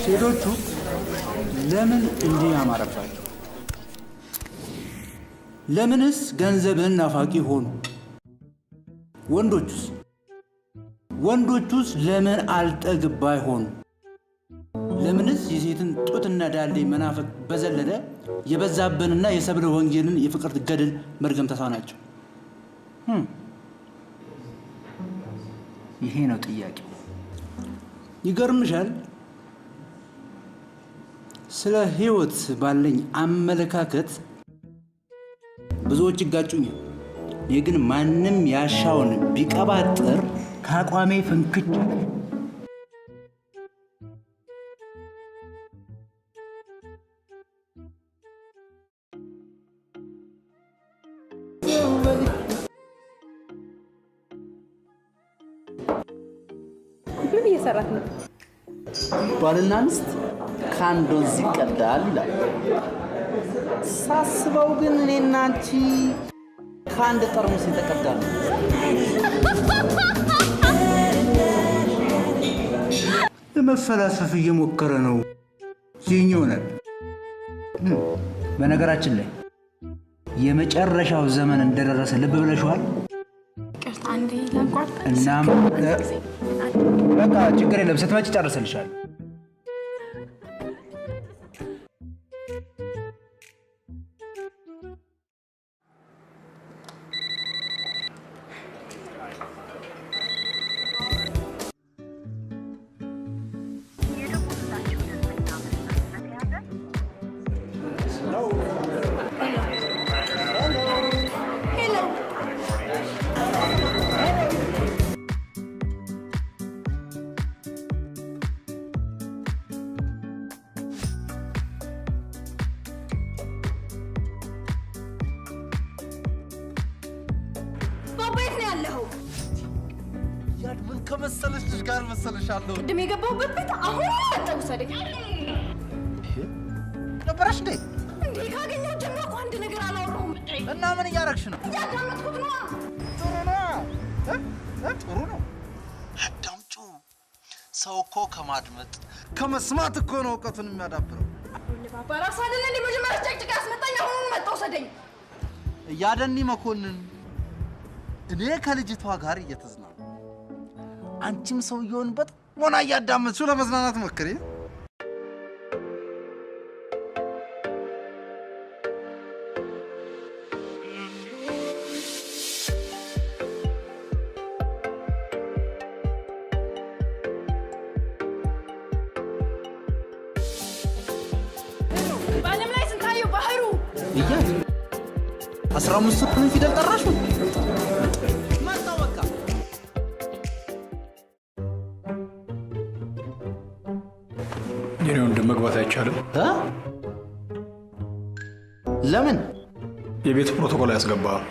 ሴቶቹ ለምን እንዲህ ያማረባቸው? ለምንስ ገንዘብን ናፋቂ ሆኑ? ወንዶቹስ ወንዶቹስ ለምን አልጠግባይ ሆኑ? ለምንስ የሴትን ጡትና ዳሌ መናፈቅ በዘለለ የበዛብንና የሰብለ ወንጌልን የፍቅር ገድል መድገም ተሳናቸው? ይሄ ነው ጥያቄው። ይገርምሻል፣ ስለ ህይወት ባለኝ አመለካከት ብዙዎች ይጋጩኛል። እኔ ግን ማንም ያሻውን ቢቀባጥር ከአቋሜ ፍንክች። ምን እየሰራህ ነው? ባልና ሚስት ከአንድ ወንዝ ይቀዳል ይላል። ሳስበው ግን እኔና አንቺ ከአንድ ጠርሙስ የተቀዳ ነው። ለመፈላሰፍ እየሞከረ ነው። ይህኝ ይሆናል። በነገራችን ላይ የመጨረሻው ዘመን እንደደረሰ ልብ ብለሽዋል። ይቅርታ አንዴ ላቋርጥ። እናም በቃ ችግር የለም፣ ስትመጪ ጨርስልሻለሁ። Hello. God፣ ምን ከመሰለሽ ልጅ ጋር መሰለሽ አለው። ቅድም የገባሁበት ቤት አሁን መጣሁ። ውሰደኝ። ነበረሽ እንዴ? እንዴ ካገኘሁት ጀምሮ እኮ አንድ ነገር አላወራሁም። እና ምን እያደረግሽ ነው? እያዳመጥኩት ነዋ። ጥሩ ነው፣ ጥሩ ነው። አዳምጩ። ሰው እኮ ከማድመጥ ከመስማት እኮ ነው እውቀቱን የሚያዳብረው። ባባ ራስህ አይደለ እንዴ መጀመሪያ ጨቅጭቀህ ያስመጣኝ? አሁኑኑ መጣሁ፣ ውሰደኝ። እያደኒ መኮንን፣ እኔ ከልጅቷ ጋር እየተዝናኑ አንቺም ሰውየውን በጥሞና እያዳመጥሽው ለመዝናናት ሞክሪ። በዓለም ላይ ስንታየው ባህሩ እያት 15ቱን ፊደል ጠራሽው። መጣሁ በቃ። የኔ ወንድም መግባት አይቻልም። ለምን? የቤቱ ፕሮቶኮል አያስገባም።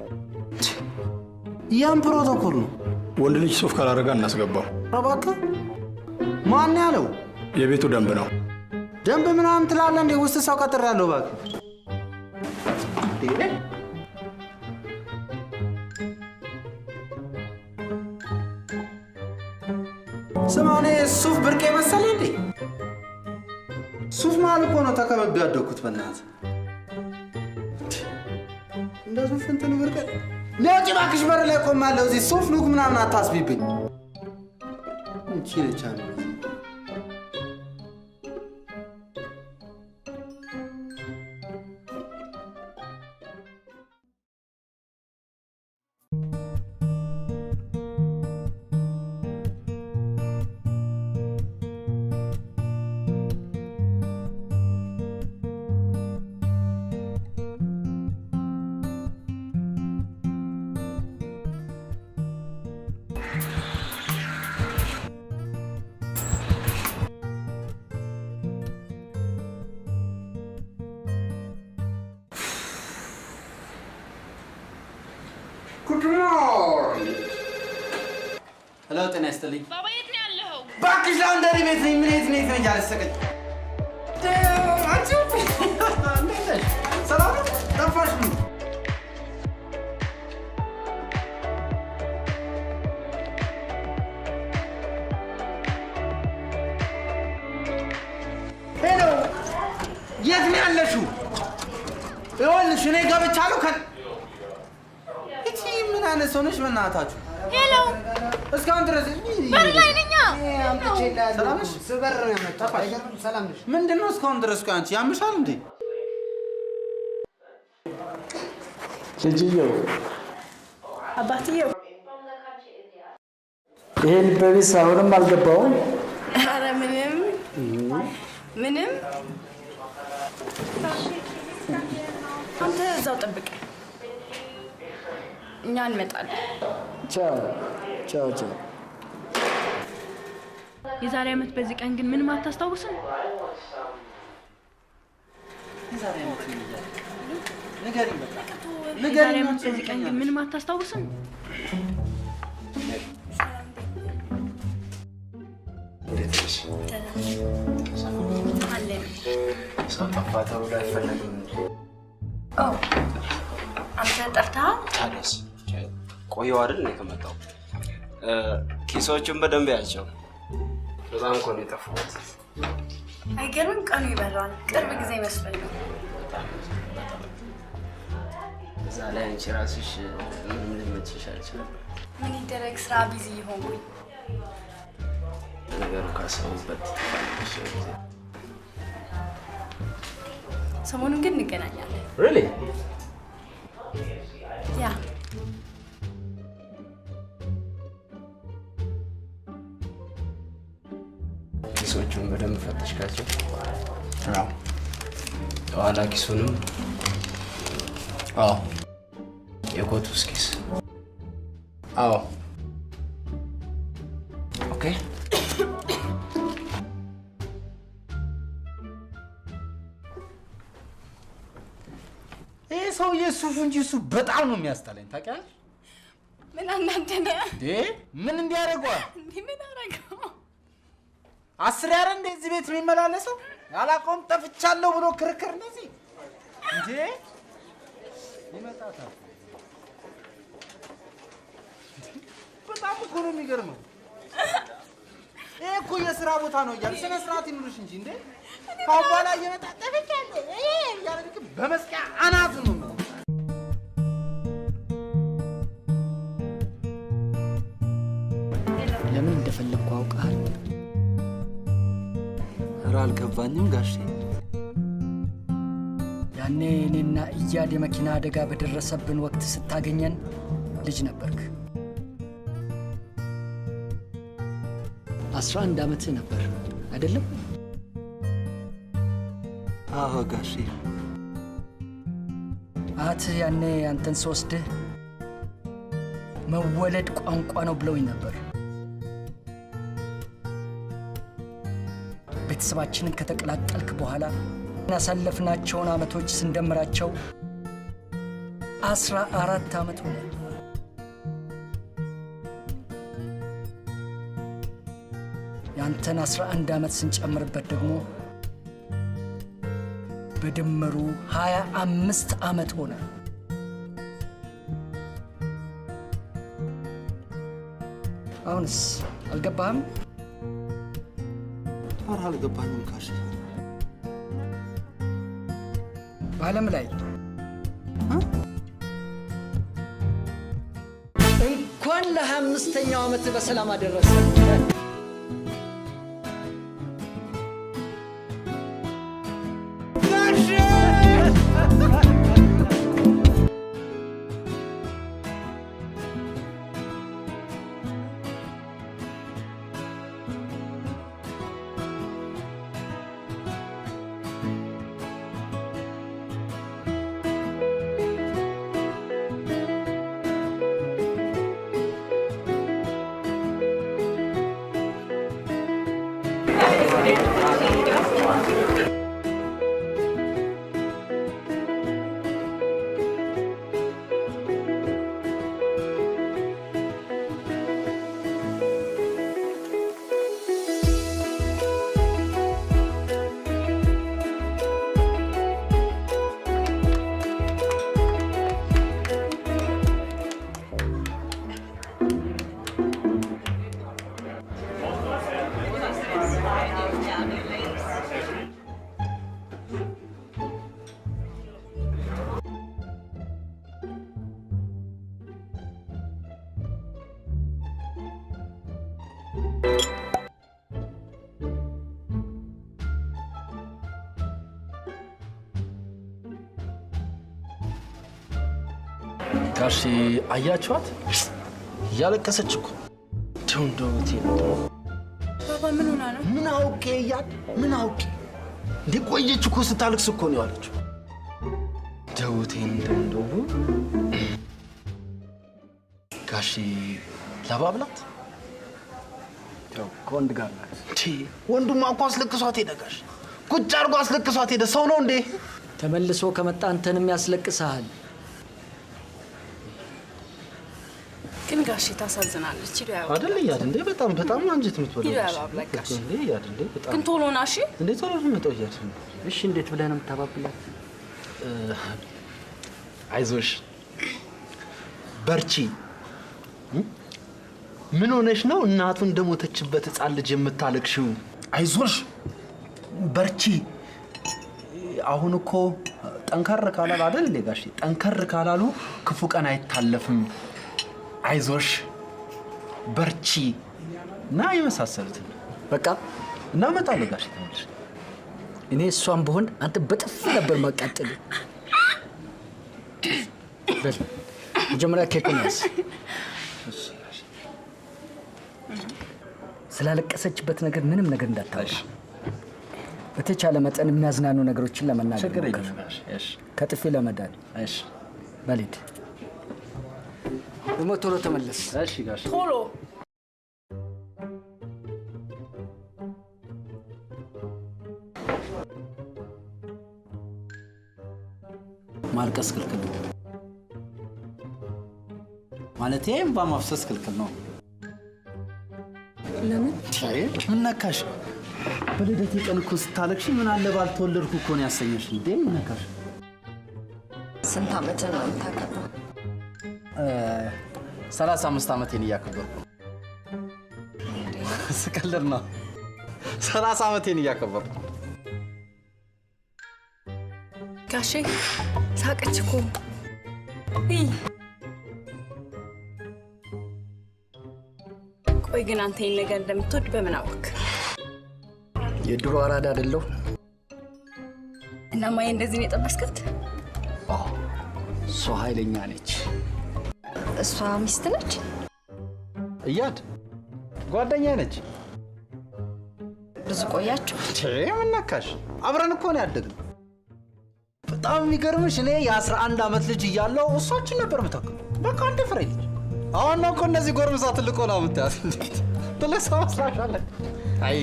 ያም ፕሮቶኮል ነው። ወንድ ልጅ ሱፍ ካላደረገ አናስገባው። እባክህ ማን ያለው? የቤቱ ደንብ ነው። ደንብ ምናምን ትላለህ እንዴ? ውስጥ ሰው ቀጥሬያለሁ። እባክህ ስማ፣ እኔ ሱፍ ብርቅ መሰለህ እንዴ? ሱፍ መሀል እኮ ነው ተከብቤ ያደግኩት። በእናትህ እንደ ሱፍ እንትን ብርቅ ነጭ። እባክሽ በር ላይ ቆማለሁ። እዚህ ሱፍ ሉክ ምናምን አታስቢብኝ። እንቺ ነች አሉ። Good morning. Hello፣ ጤና ይስጥልኝ። ባባ የት ነው ያለኸው? እባክሽ laundry ቤት ነኝ። ምን የት ነኝ እያለች ሰቀች። አንቺ እንዴት ነሽ? ሰላም ነው? ጠፋሽ። ምን Hello፣ የት ነው ያለሽው? ይኸውልሽ እኔ ገብቻለሁ። እቺ ምን አይነት ሰው ነሽ? በእናታችሁ Hello፣ እስካሁን ድረስ በር ላይ ነኝ። ሰላም ነሽ? ስበር ነው ያመጣሁት። አይገርምም? ሰላም ነሽ? ምንድን ነው እስካሁን ድረስ? ቆይ አንቺ ያምሻል እንዴ? ልጅየው አባትየው ይሄ ልበቢስ አሁንም አልገባውም። ኧረ ምንም ምንም። አንተ እዛው ጠብቅ፣ እኛ እንመጣለን። ቻው ቻው ቻው። የዛሬ ዓመት በዚህ ቀን ግን ምንም አታስታውስም? የዛሬ ዓመት ምን እያለ ንገሪኝ፣ በቃ የዛሬ ንገሪኝ። ዓመት በዚህ ቀን ግን ምንም አታስታውስም? እንዴት ነሽ? አለን። ሰው ጠፋ ተብሎ አይፈለግም። አንተ ጠፍተሃል? ታዲያስ ቆየሁ አይደል እኔ ከመጣሁ። ኪሶቹን በደንብ ያቸው። በጣም እኮ ነው የጠፋሁት። አይገርምም? ቀኑ ይበራል። ቅርብ ጊዜ ይመስለኛል። በጣም በጣም። እዛ ላይ አንቺ ራስሽ ምንም ሊመችሽ አልቻለም። ምን ይደረግ፣ ስራ busy ሆንኩኝ። ነገሩ ካሰቡበት ትጠፋለሽ። ሰሞኑን ግን እንገናኛለን። Really? Yeah ኪሶቹን በደንብ ፈተሽካቸው? አዎ። የኋላ ኪሱንም? አዎ። የኮቱስ ኪስ? አዎ። Okay። ይሄ ሰውዬ ሱፉ እንጂ እሱ በጣም ነው የሚያስጠላኝ። ታውቂያለሽ? ምን አናደደ? ምን እንዲያደርገዋል? ምን አደረገው? 10 ያረ እንደዚህ ቤት የሚመላለሰው አላውቀውም ጠፍቻለሁ ብሎ ክርክር እንደዚህ እንዴ ይመጣታል። በጣም እኮ ነው የሚገርመው። ይሄ እኮ የስራ ቦታ ነው እያለ ስነ ስርዓት ይኑርሽ እንጂ እንዴ ካሁን በኋላ እየመጣ ጠፍቻለሁ እያለ በመስቂያ አናቱ ነው። ለምን እንደፈለግኩ አውቃለሁ። ኧረ አልገባኝም ጋሼ። ያኔ እኔና እያድ የመኪና አደጋ በደረሰብን ወቅት ስታገኘን ልጅ ነበርክ። 11 ዓመትህ ነበር አይደለም? አዎ ጋሼ። አያትህ ያኔ አንተን ስወስድህ መወለድ ቋንቋ ነው ብለውኝ ነበር። ቤተሰባችንን ከተቀላቀልክ በኋላ ያሳለፍናቸውን ዓመቶች ስንደምራቸው 14 ዓመት ሆነ። ያንተን 11 ዓመት ስንጨምርበት ደግሞ በድምሩ 25 ዓመት ሆነ። አሁንስ አልገባህም? ኧረ አልገባኝም ጋሼ። በዓለም ላይ እንኳን ለ25ኛው ዓመት በሰላም አደረሰ። ጋሼ አያችኋት? እያለቀሰች እኮ እንደው ባባ ምን ሆና ነው? ምን አውቄ እያል ምን አውቄ እንዴ ቆየች እኮ ስታለቅስ እኮ ነው ያለችው። ደውቴን እንደው ጋሼ ለባብላት ያው ከወንድ ጋር ናት። እንዴ ወንዱማ እኮ አስለቅሷት ሄደ። ጋሼ ቁጭ አድርጎ አስለቅሷት ሄደ። ሰው ነው እንዴ? ተመልሶ ከመጣ አንተንም ያስለቅስሃል። ግን ጋሼ ታሳዝናለች። ሂዶ ያው አይደል እያድ እንዴ በጣም በጣም አንጀት የምትበላው ሂዶ ያባብላት ጋሼ። እንዴ እያድ እንዴ በጣም ግን ቶሎ ና እሺ። እንዴ ቶሎ ነው የምመጣው እያድ። እሺ እንዴት ብለህ ነው የምታባብላት? አይዞሽ በርቺ። ምን ሆነሽ ነው እናቱ እንደሞተችበት ሕፃን ልጅ የምታለቅሽው? አይዞሽ በርቺ። አሁን እኮ ጠንከር ካላሉ አይደል እንዴ ጋሼ፣ ጠንከር ካላሉ ክፉ ቀን አይታለፍም። አይዞሽ በርቺ እና የመሳሰሉትን በቃ እና እመጣለሁ ጋሼ ተመልሼ። እኔ እሷን ብሆን አንተ በጥፊ ነበር ማቃጠል። በል መጀመሪያ ኬኩን ያዝ። ስላለቀሰችበት ነገር ምንም ነገር እንዳታወራ። በተቻለ መጠን የሚያዝናኑ ነገሮችን ለመናገር ችግር ሞክር። የለም ጋሼ። እሺ ከጥፊ ለመዳን። እሺ በል ሂድ። ደግሞ ቶሎ ተመለስ። እሺ ጋሼ። ቶሎ ማልቀስ ክልክል ነው። ማለቴ እንባ ማፍሰስ ክልክል ነው። ለምን? ምን ነካሽ? በልደቴ ቀን እኮ ስታለቅሽ ምን አለ ባልተወለድኩ እኮ ነው ያሰኘሽ። እንዴ ምን ነካሽ? ስንት ዓመት ነው የምታከብረው? 35 ዓመቴን እያከበርኩ ነው። ስቀልድ ነው። 30 ዓመቴን እያከበርኩ። ጋሼ ሳቀች እኮ። ቆይ ግን አንተ ይሄን ነገር እንደምትወድ በምን አወቅ? የድሮ አራዳ አይደለሁ። እና ማየ እንደዚህ ነው የጠበስካት? አዎ፣ እሷ ኃይለኛ ነች። እሷ ሚስት ነች? እያድ ጓደኛ ነች። ብዙ ቆያችሁ? ምን ነካሽ? አብረን እኮ ነው ያደግነው። በጣም የሚገርምሽ እኔ የ11 ዓመት ልጅ እያለሁ እሷችን ነበር የምታክለው። በቃ አንድ ፍሬ ልጅ። አሁን ነው እኮ እነዚህ ጎርምሳ ትልቅ ሆና የምታያት። ትልቅ ሰው መስላሻለች። አይ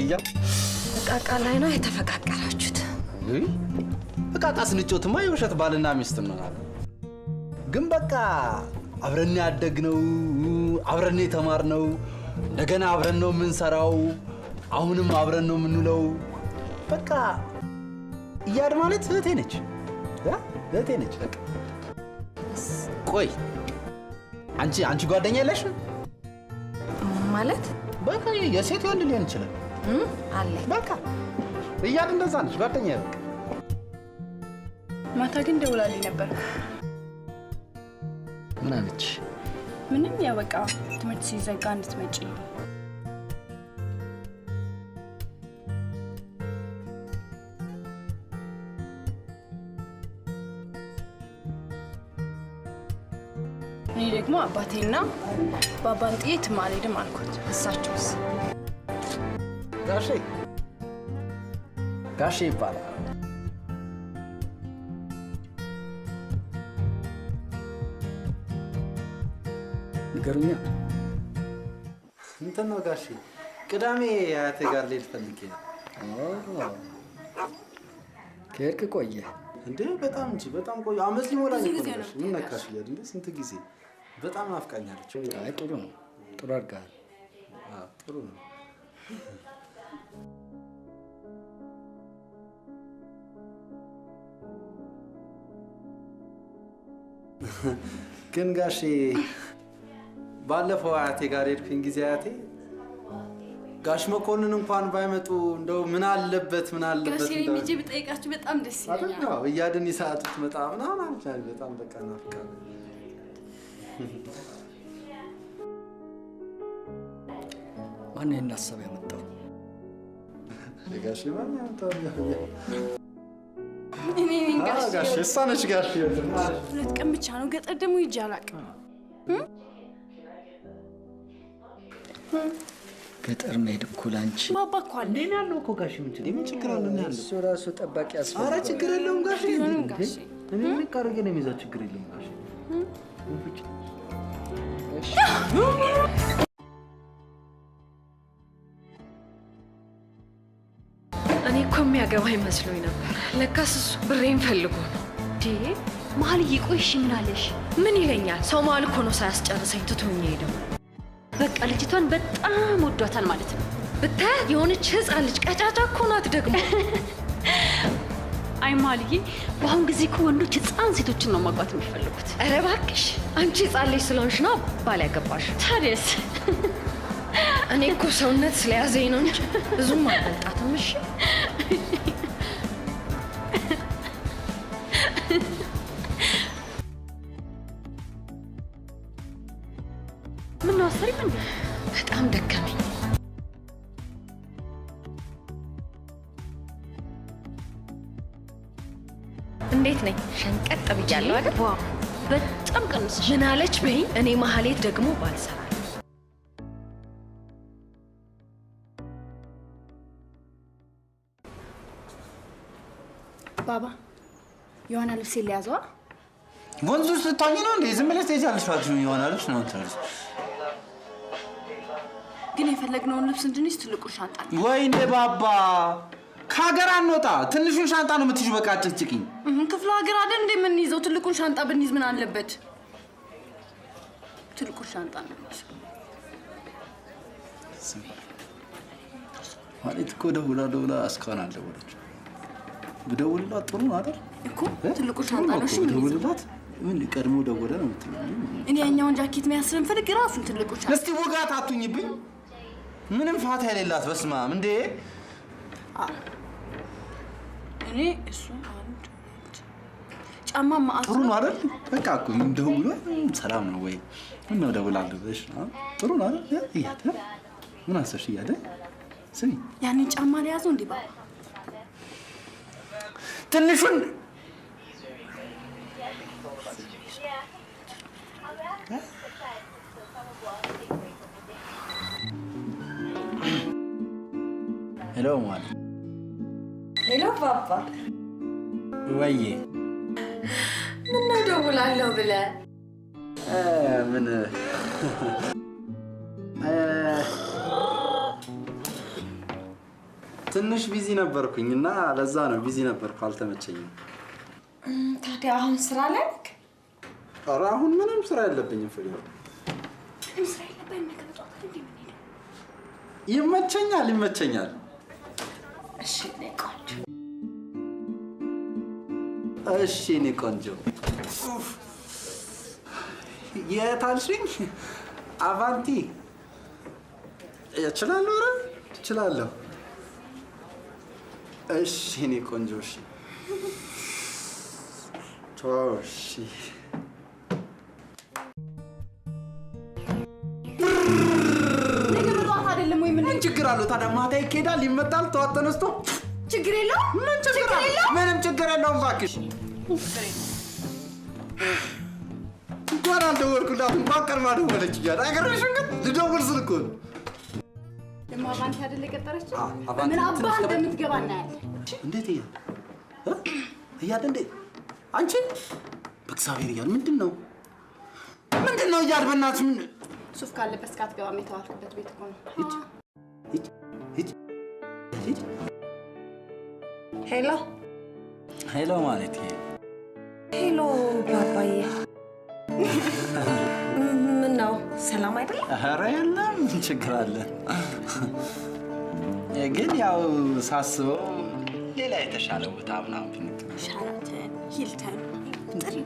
እቃቃ ላይ ነው የተፈቃቀራችሁት። እቃቃ ስንጮትማ የውሸት ባልና ሚስት እንሆናለን። ግን በቃ አብረን ያደግነው፣ አብረን የተማርነው፣ እንደገና አብረን ነው የምንሰራው፣ አሁንም አብረን ነው የምንውለው። በቃ እያድ ማለት እህቴ ነች፣ እህቴ ነች። በቃ ቆይ አንቺ ጓደኛ የለሽም? ማለት በቃ የሴት ወንድ ሊሆን ይችላል አለ። በቃ እያድ እንደዛ ነች ጓደኛ። በቃ ማታ ግን ደውላልኝ ነበር። ምን አለች? ምንም፣ ያው በቃ ትምህርት ሲዘጋ እንድትመጪ። እኔ ደግሞ አባቴና ባባን ጥዬ የትም አልሄድም አልኳት። እሳቸውስ? ጋሼ ጋሼ ይባላል። ንገሩኛ። እንትን ነው ጋሼ፣ ቅዳሜ አያቴ ጋር ልሄድ ፈልጌ ነው። ከሄድክ ቆየ እንዴ? በጣም እንጂ በጣም ቆየ። አመት ሊሞላኝ እኮ ነው። ምን ነካሽ? እያድ እንዴ ስንት ጊዜ በጣም ናፍቃኛለች። አይ ጥሩ ነው፣ ጥሩ አድርገሃል። አዎ ጥሩ ነው። ግን ጋሼ ባለፈው አያቴ ጋር ሄድኩኝ ጊዜ አያቴ ጋሽ መኮንን እንኳን ባይመጡ እንደው ምን አለበት ምን አለበት ጋሼ እኔ ብጠይቃችሁ በጣም ደስ ይለኛል። አዎ እያድን ሰዓቱ ትመጣ ምናምን አለች። በጣም በቃ ናፍቃለች። ማነው ይሄን ሀሳብ ያመጣው? ጋሼ ማን ያመጣው? እኔ ነኝ ጋሼ። ጋሼ እሷ ነች ጋሼ። 2 ቀን ብቻ ነው ገጠር ደግሞ ሂጅ አላውቅም። ገጠር መሄድ እኮ ላንቺ ባባ እኮ አለ። እኔ ያለው እኮ ጋሼ። ምን ችግር አለ? እኔ ያለው እሱ ራሱ ጠባቂ ያስፈልገዋል። ኧረ ችግር የለውም ጋሼ። እኔ ምን አድርጌ ነው የሚይዘው? ችግር የለውም ጋሼ። እኔ እኮ የሚያገባ ይመስሎኝ ነበር። ለካስ እሱ ብሬን ፈልጎ ነው። መሀልዬ ቆይ እሺ ምን አለሽ? ምን ይለኛል? ሰው መሀል እኮ ነው ሳያስጨርሰኝ ትቶኝ ሄደው። በቃ ልጅቷን በጣም ወዷታል ማለት ነው። ብታያት የሆነች ህፃን ልጅ ቀጫጫ እኮ ናት ደግሞ። አይ መሀልዬ፣ በአሁን ጊዜ እኮ ወንዶች ህፃን ሴቶችን ነው ማግባት የሚፈልጉት። ኧረ እባክሽ አንቺ ህፃን ልጅ ስለሆንሽ ነው ባል ያገባሽ። ታዲያስ? እኔ እኮ ሰውነት ስለያዘኝ ነው እንጂ ብዙም አልበልጣትም። እሺ ምነው አሰሪም እንዴ? በጣም ደከመኝ። እንዴት ነኝ? ሸንቀጥ ብያለሁ አይደል? በጣም ቀንስሽ። ምን አለች በይኝ። እኔ መሀሌት ደግሞ ባልሰራ ባባ የሆነ ልብስ ሊያዘዋ ወንዙ ውስጥ ልትዋኚ ነው እንዴ? ዝም ብለሽ ትሄጃለሽ። እባክሽ የሆነ ልብስ ነው ትላለች። ግን የፈለግነውን ልብስ እንድንይዝ ትልቁን ሻንጣ። ወይኔ ባባ ከሀገር አንወጣ፣ ትንሹን ሻንጣ ነው የምትይዥው። በቃ አጭቅጭቂኝ። ክፍለ ሀገር አይደል እንደ የምንይዘው? ትልቁን ሻንጣ ብንይዝ ምን አለበት? ትልቁ ሻንጣ ነው የሚይዘው። ስሚ ማለት እኮ ደውላ ደውላ እስካሁን አልደወለችም። ብደውልላት ጥሩ ነው አይደል? እኮ ትልቁ ሻንጣ ነው እሺ የሚይዘው። ብደውልላት ምን ቀድሞ ደወለ ነው የምትለው? እኔ ያኛውን ጃኬት መያዝ ስለምፈልግ ራሱን ትልቁ ሻንጣ። እስቲ ውጋት አቱኝብኝ። ምንም ፋታ የሌላት በስመ አብ እንዴ! እኔ እሱ አንድ ሁለት ጫማ ማአት ጥሩ ነው አይደል? በቃ እኮ ደውሎ ሰላም ነው ወይ ምነው ደውላለሁ ብለሽ ነው። ጥሩ ነው አይደል? እያለ ምን አሰብሽ እያለ ስሚ ያንን ጫማ ነው የያዘው እንዴ ባባ? ትንሹን Hello ማለት Hello ባባ። ወይዬ ምነው ደውላለሁ ብለህ? ምን ትንሽ busy ነበርኩኝ እና ለዛ ነው busy ነበርኩ፣ አልተመቸኝም። ታዲያ አሁን ስራ ላይ ነህ? ኧረ አሁን ምንም ስራ የለብኝም ፍሬ። ምንም ስራ የለብህም? ነገ በጠዋት አይደል እንዴ የምንሄደው? ይመቸኛል ይመቸኛል። እሺ የእኔ ቆንጆ። እሺ የእኔ ቆንጆ። የት አልሽኝ? አቫንቲ እችላለሁ። ኧረ እችላለሁ። እሺ የእኔ ቆንጆ። እሺ እሺ። ነገ በጠዋት አይደለም ወይ? ምን ችግር አለው ታዲያ? ማታ ይኬዳል፣ ይመጣል፣ ጠዋት ተነስቶ ችግር የለውም። ምን ችግር አለው? ምንም ችግር የለውም እባክሽ። እንኳን አልደወልኩላት፣ እንኳን ቀድማ ደወለች እያለ አይገርምሽም? ግን ልደውል ስል እኮ ነው። ደግሞ አቫንቲ አይደል የቀጠረችው? አቫንቲ ምን አባህ እንደምትገባ እናያለን። እንዴት እያለ እያለ እንዴት አንቺ በእግዚአብሔር እያለ ምንድን ነው ምንድን ነው እያለ በእናትሽ ምን ሱፍ ካለበስክ አትገባም የተባልክበት ቤት እኮ ነው። ሂጅ ሂጅ ሂጅ። Hello Hello ማለት Hello ባባዬ። ምን ነው ሰላም አይደለም? ኧረ የለም ምን ችግር አለ? ግን ያው ሳስበው ሌላ የተሻለ ቦታ ምናምን ብንገኝ። ሸራተን፣ ሂልተን ጥሪ።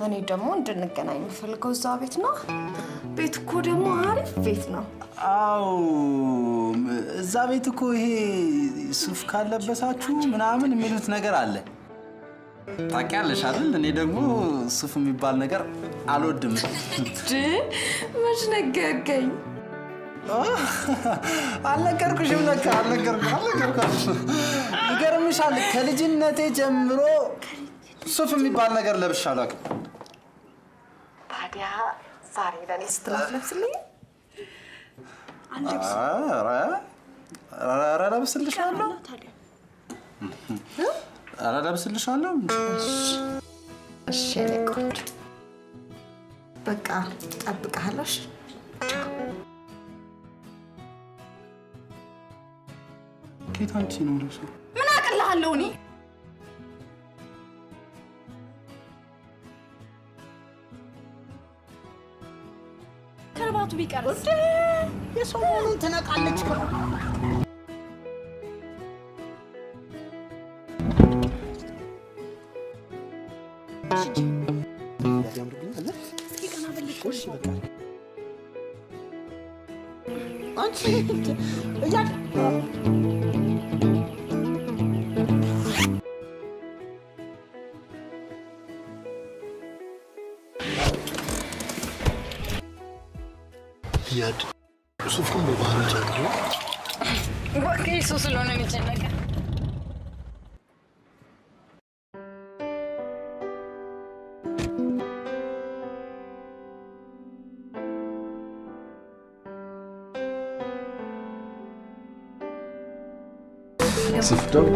እኔ ደግሞ እንድንገናኝ የምፈልገው እዛ ቤት ነው። ቤት እኮ ደግሞ አሪፍ ቤት ነው። አዎ እዛ ቤት እኮ ይሄ ሱፍ ካለበሳችሁ ምናምን የሚሉት ነገር አለ። ታውቂያለሽ አይደል? እኔ ደግሞ ሱፍ የሚባል ነገር አልወድም። መች ነገርከኝ? አልነገርኩሽም ለካ አልነገርኩሽም። ይገርምሻል፣ ከልጅነቴ ጀምሮ ሱፍ የሚባል ነገር ለብሼ አላውቅም። ታዲያ ዛሬ ለእኔ ስትል አትለብስልኝም? ኧረ እለብስልሻለሁ። ኧረ እለብስልሻለሁ። እሺ የእኔ ቆንጆ፣ በቃ እጠብቅሃለሁ። እሺ ከየት አንቺ ነው ልብሱ? ምን አቅልሃለሁ እኔ? ከረባቱ ቢቀርስ የሰው መሆኑን ትነቃለች። አንቺ እያለ እያድ ሱፉን በባህሉ ጨቅሎ እባክህ እሱ ስለሆነ ነው የጨነቀ። ሱፍ ደግሞ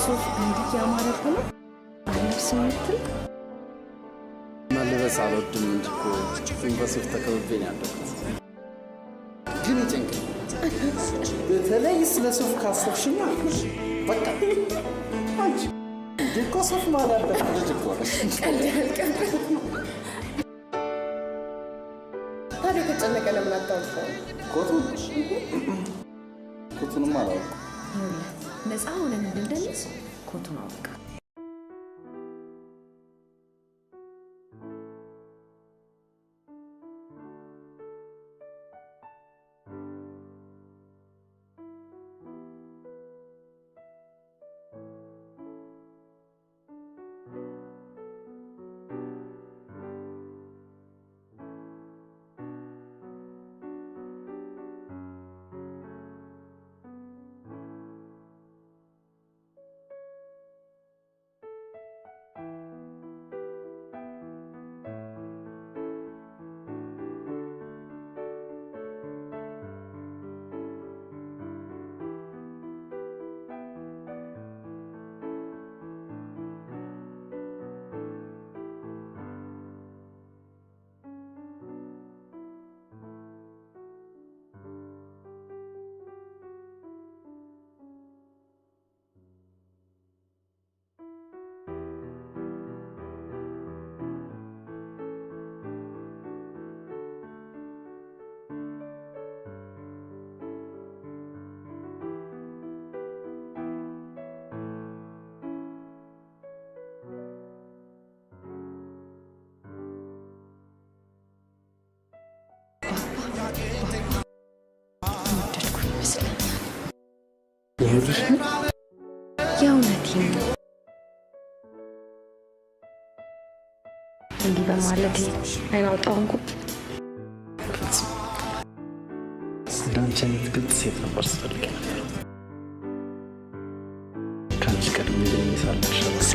ሱፍ እንዲህ ያማረብህ ነው። አለብስም የምትል? መልበስ አልወድም እንጂ እኮ በሱፍ ተከብቤ ነው ያለሁት። ግን ይጨንቀኛል። በተለይ ስለ ሱፍ ካሰብሽማ በቃ አንቺ እኮ ሱፍ ማለት ልጅ እኮ ነሽ። ቀልድ አልቀብም። ታዲያ ከጨነቀ ለምን አታወልቀውም? ኮቱን ኮቱንም አላወልቅም። ይኸውልህ ነፃ ሆነን እንድንደንስ ኮቱን አውልቅ። የምርሽን? የእውነቴን ነው። እንዲህ በማለቴ አይን አውጣ ሆንኩብህ። እንዳንቺ አይነት ግልጽ ሴት ነበር ስፈልግ የነበረው። ከአንቺ ቀድሜ ግን እኔ ሳልደርስ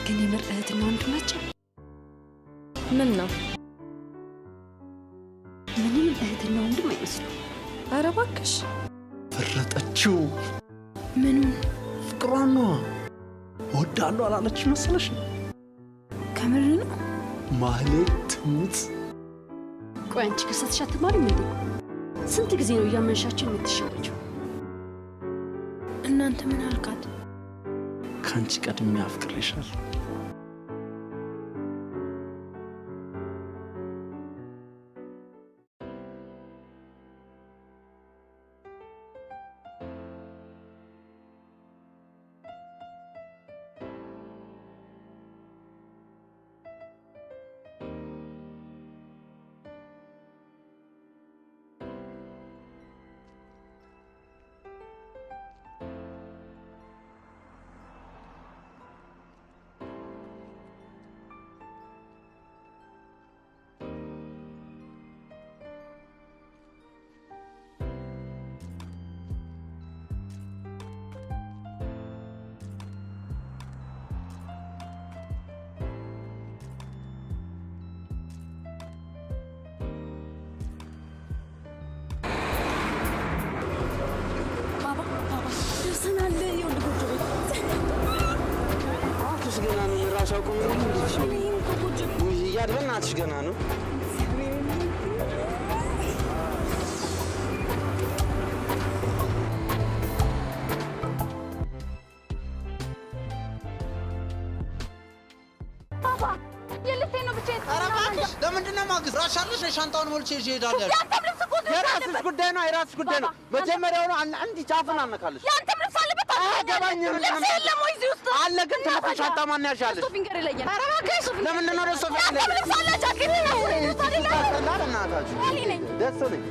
ግን የምር እህትና ወንድም ናቸው? ምን ነው? ምንም እህትና ወንድም አይመስሉም። ኧረ እባክሽ። ፈረጠችው። ምኑን? ፍቅሯን ነዋ። እወድሃለሁ አላለች መሰለሽ? ከምር ነው? ማህሌት ትሙት። ቆይ አንቺ ከሳትሽ አትማሪም እንዴ? ስንት ጊዜ ነው እያመንሻቸው የምትሸወጂው? እናንተ ምን አልካት? ከአንቺ ቀድሜ አፍቅሬሻለሁ። ራሱ አቁም ነው እንዴ? እያድ በእናትሽ ገና ነው። ለምንድን ነው ማግዝ? ራሻለሽ ሻንጣውን ሞልቼ ይዤ እሄዳለሁ ያልሽው። የራስሽ ጉዳይ ነው፣ የራስሽ ጉዳይ ነው። መጀመሪያውኑ አንድ ጫፉን አልነካለሽ። ያንተም ልብስ አለበት። አያገባኝም። ልብስ የለም ወይ እዚህ ውስጥ? አለ ግን ትልቁ ሻንጣ ማን ያሻለሽ? ደስቶ ፊንገር ይለኛል። ኧረ እባክሽ ለምንድን ነው ደስቶ ፊንገር? ያንተም ልብስ አለ፣ ጃኬት ነው ታስጠላ። በእናታችሁ ደስ ነኝ።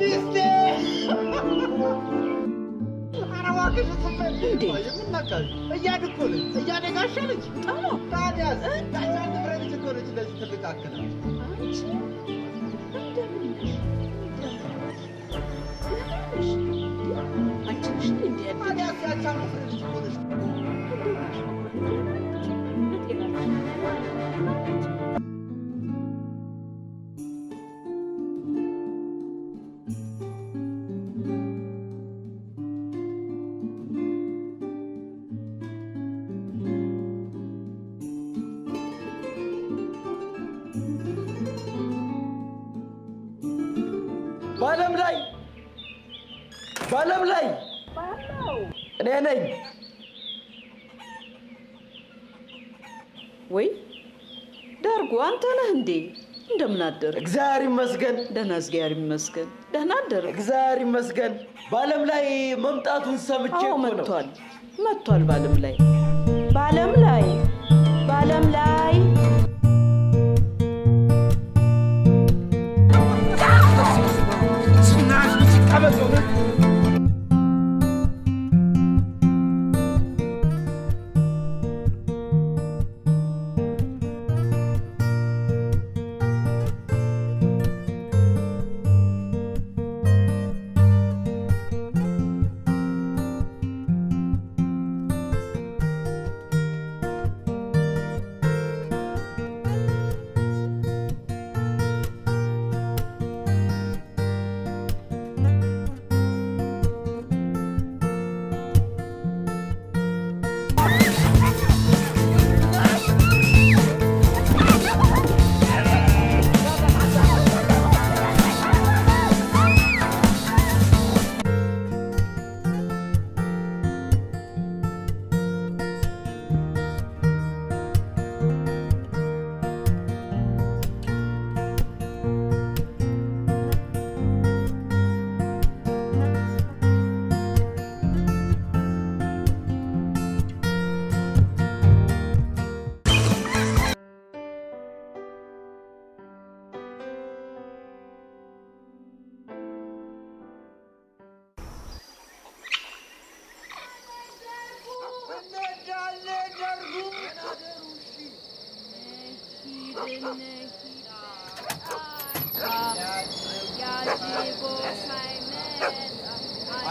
ሚስቴ! ኧረ እባክሽ የምናውቃሽ እያድ እኮ ነች። እያደ ጋሻ ልጅ ታዲያስ ጋሻ ንብረ ልጅ እኮ ነች። እንደዚህ ትልቅ አክላ ታዲያስ ያቻ ንፍረ ልጅ እኮ ነች። በዓለም ላይ በዓለም ላይ እኔ ነኝ። ወይ ዳርጉ አንተ ነህ እንዴ? እንደምን አደርክ? እግዚአብሔር ይመስገን። ደህና፣ እግዚአብሔር ይመስገን። ደህና አደርክ? እግዚአብሔር ይመስገን። በዓለም ላይ መምጣቱን ሰምቼ አዎ እኮ ነው። መጥቷል፣ መጥቷል። በዓለም ላይ በዓለም ላይ በዓለም ላይ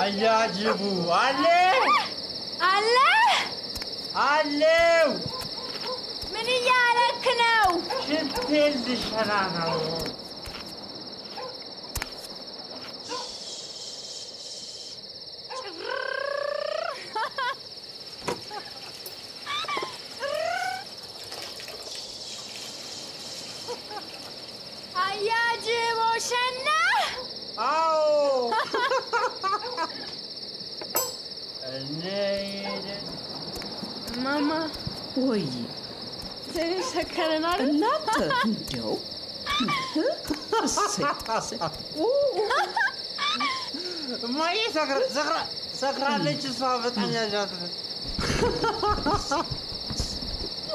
አያጅቡ አለ አለ አለው። ምን እያረክ ነው? ሽንቴን ልሸና ነው። ሸና። አዎ። ማማ። ወይ። ትንሽ ሰከረናል። እናንተ እንዲያው እሰይ እሰይ። እማዬ ሰክራለች። እሷ በጣም ያዣት።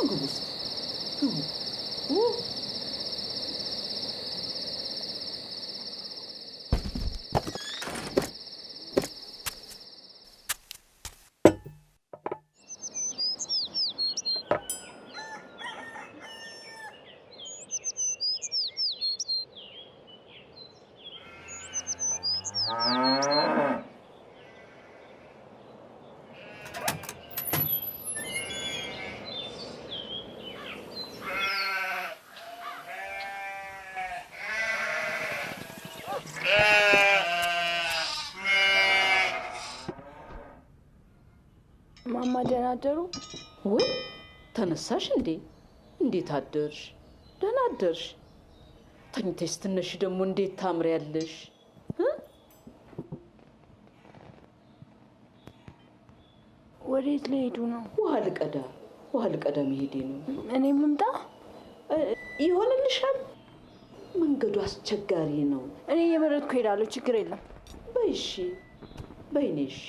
ግቡ ውስጥ ግቡ። ማማ ደህና አደሩ? ወይ ተነሳሽ እንዴ? እንዴት አደርሽ? ደህና አደርሽ? ተኝተሽ ስትነሺ ደግሞ እንዴት ታምሪያለሽ? ወዴት ሊሄዱ ነው? ውሃ ልቀዳ፣ ውሃ ልቀዳ መሄዴ ነው። እኔም ልምጣ? ይሆንልሻል። መንገዱ አስቸጋሪ ነው። እኔ እየመረጥኩ እሄዳለሁ። ችግር የለም። በይ እሺ፣ በይ እኔ እሺ።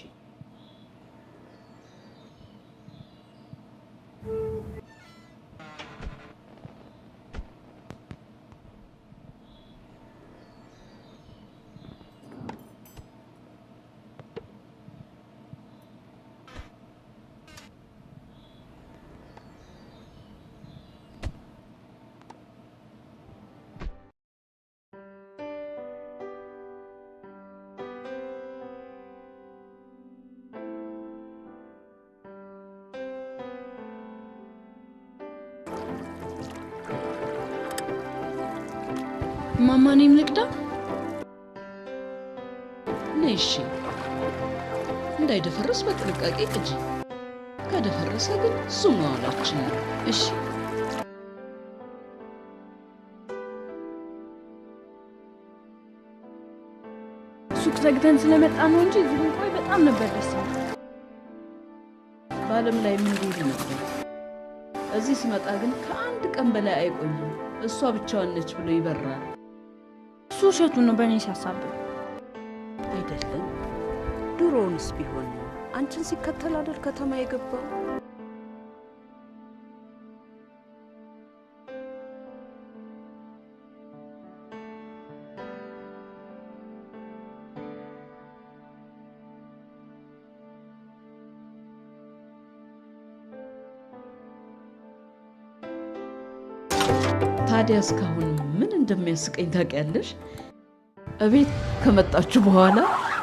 ማማ እኔም ልቅዳ? ነይ እሺ። እንዳይደፈርስ በጥንቃቄ ቅጂ። ከደፈረሰ ግን እሱ መዋላችን ነው። እሺ። ሱቅ ዘግተን ስለመጣ ነው እንጂ እዚህ ብንቆይ በጣም ነበር ደስ የሚለው። በዓለም ላይ ምን ይሉ ነበር። እዚህ ስመጣ ግን ከአንድ ቀን በላይ አይቆይም። እሷ ብቻዋን ነች ብሎ ይበራል። እሱ ውሸቱን ነው በእኔ ሲያሳብብ። አይደለም። ድሮውንስ ቢሆን አንቺን ሲከተል አይደል ከተማ የገባው? ታዲያ እስካሁን ምን እንደሚያስቀኝ ታውቂያለሽ? እቤት ከመጣችሁ በኋላ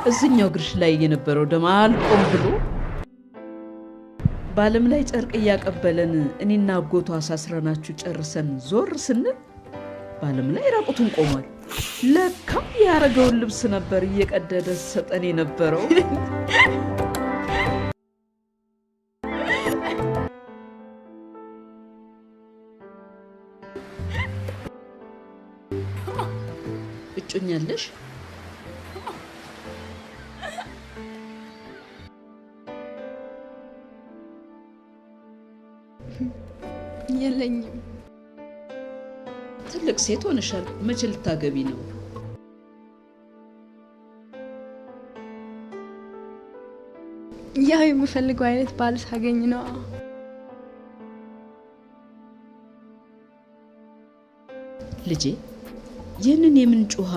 እዚኛው እግርሽ ላይ የነበረው ደም አልቆም ብሎ በዓለም ላይ ጨርቅ እያቀበለን እኔና አጎቷ አሳስረናችሁ ጨርሰን ዞር ስንል በዓለም ላይ ራቁቱን ቆሟል። ለካ ያረገውን ልብስ ነበር እየቀደደ ሰጠን የነበረው። እጮኛለሽ? የለኝም። ትልቅ ሴት ሆነሻል። መቼ ልታገቢ ነው? ያው የምፈልገው አይነት ባል ሳገኝ ነው። ልጄ፣ ይህንን የምንጭ ውሃ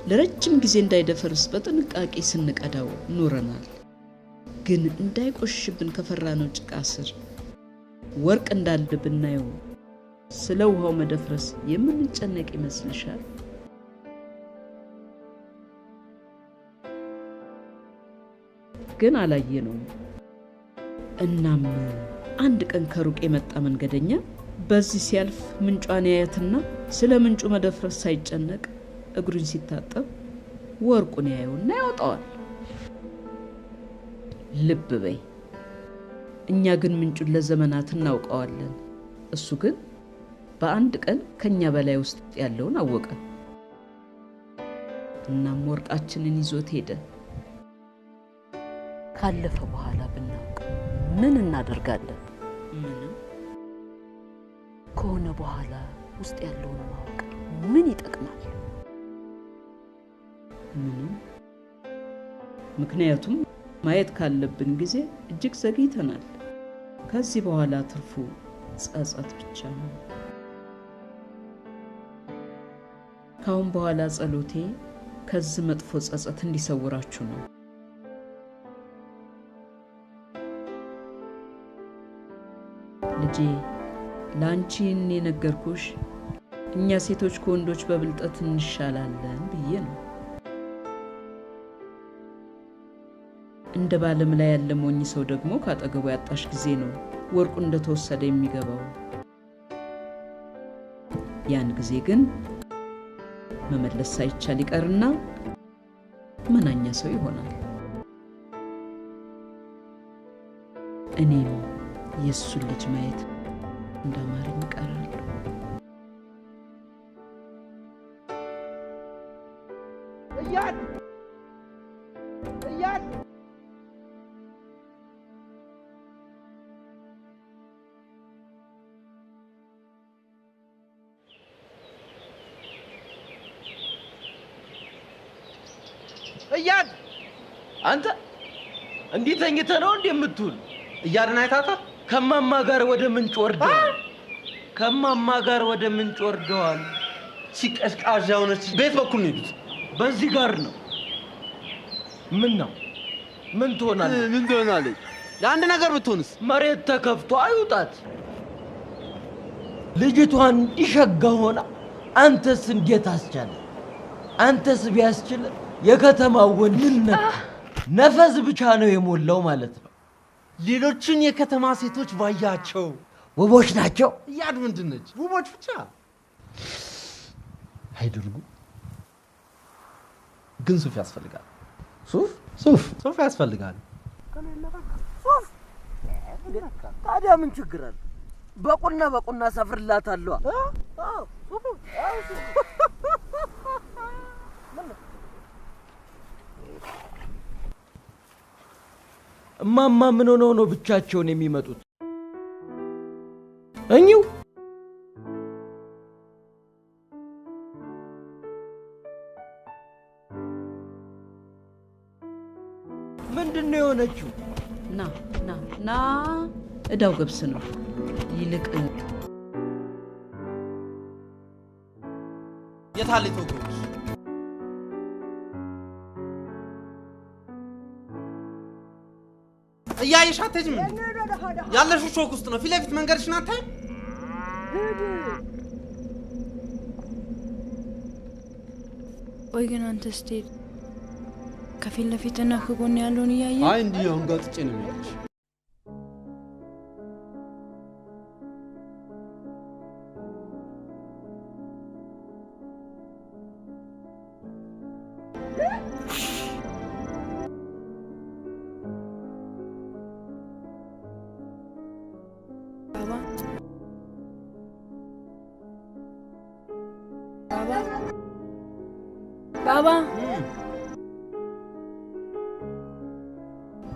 ለረጅም ጊዜ እንዳይደፈርስ በጥንቃቄ ስንቀዳው ኖረናል። ግን እንዳይቆሽሽብን ከፈራነው ጭቃ ስር ወርቅ እንዳለ ብናየው ስለ ውሃው መደፍረስ የምንጨነቅ ይመስልሻል? ግን አላየነውም። እናም አንድ ቀን ከሩቅ የመጣ መንገደኛ በዚህ ሲያልፍ ምንጯን ያያትና ስለ ምንጩ መደፍረስ ሳይጨነቅ እግሩን ሲታጠብ ወርቁን ያየውና ያወጣዋል። ልብ በይ፣ እኛ ግን ምንጩን ለዘመናት እናውቀዋለን። እሱ ግን በአንድ ቀን ከኛ በላይ ውስጥ ያለውን አወቀ። እናም ወርቃችንን ይዞት ሄደ። ካለፈ በኋላ ብናውቅ ምን እናደርጋለን? ምንም። ከሆነ በኋላ ውስጥ ያለውን ማወቅ ምን ይጠቅማል? ምንም። ምክንያቱም ማየት ካለብን ጊዜ እጅግ ዘግይተናል። ከዚህ በኋላ ትርፉ ጸጸት ብቻ ነው። ካሁን በኋላ ጸሎቴ ከዚህ መጥፎ ጸጸት እንዲሰውራችሁ ነው። ልጄ፣ ለአንቺ ይህን የነገርኩሽ እኛ ሴቶች ከወንዶች በብልጠት እንሻላለን ብዬ ነው። እንደ ባለም ላይ ያለ ሞኝ ሰው ደግሞ ካጠገቡ ያጣሽ ጊዜ ነው ወርቁ እንደተወሰደ የሚገባው። ያን ጊዜ ግን መመለስ ሳይቻል ይቀርና መናኛ ሰው ይሆናል። እኔም የእሱን ልጅ ማየት እንዳማረኝ እቀራለሁ። እያድ እያድ እያድ አንተ እንዲህ ተኝተህ ነው እንዴ የምትውል? እያድን አይታታል? ከማማ ጋር ወደ ምንጭ ወርደዋል። ከማማ ጋር ወደ ምንጭ ወርደዋል። ሲቀዝቃዣ ሆነች። ቤት በኩል ነው የሄዱት። በዚህ ጋር ነው። ምን ነው? ምን ትሆናለች? ምን ትሆናለች? ለአንድ ነገር ብትሆንስ? መሬት ተከፍቶ አይውጣት። ልጅቷን እንዲሸጋ ሆና አንተስ እንዴት አስቻለ? አንተስ ቢያስችል የከተማው ወንድ ምን ነካ? ነፈዝ ብቻ ነው የሞላው ማለት ነው። ሌሎችን የከተማ ሴቶች ባያቸው ውቦች ናቸው። እያድ ምንድን ነች? ውቦች ብቻ አይደርጉ። ግን ሱፍ ያስፈልጋል። ሱፍ ሱፍ ሱፍ ያስፈልጋል። ሱፍ ታዲያ ምን ችግር አለ? በቁና በቁና ሰፍርላታለሁ። እማማ ምን ሆነው ነው ብቻቸውን የሚመጡት? እኚሁ ምንድን ነው የሆነችው? ና ና ና፣ እዳው ገብስ ነው። ይልቅ የታለ የተወገቡሽ? እያየሽ አትሄጂም እንዴ? ያለሽው ሾክ ውስጥ ነው። ፊት ለፊት መንገድሽን አታይም? ቆይ ግን አንተ ስትሄድ ከፊት ለፊትና ከጎን ያለውን እያየ አይ እንዲህ አንጋጥጬ ነው የሚሄድሽ። ባባ ባባ ባባ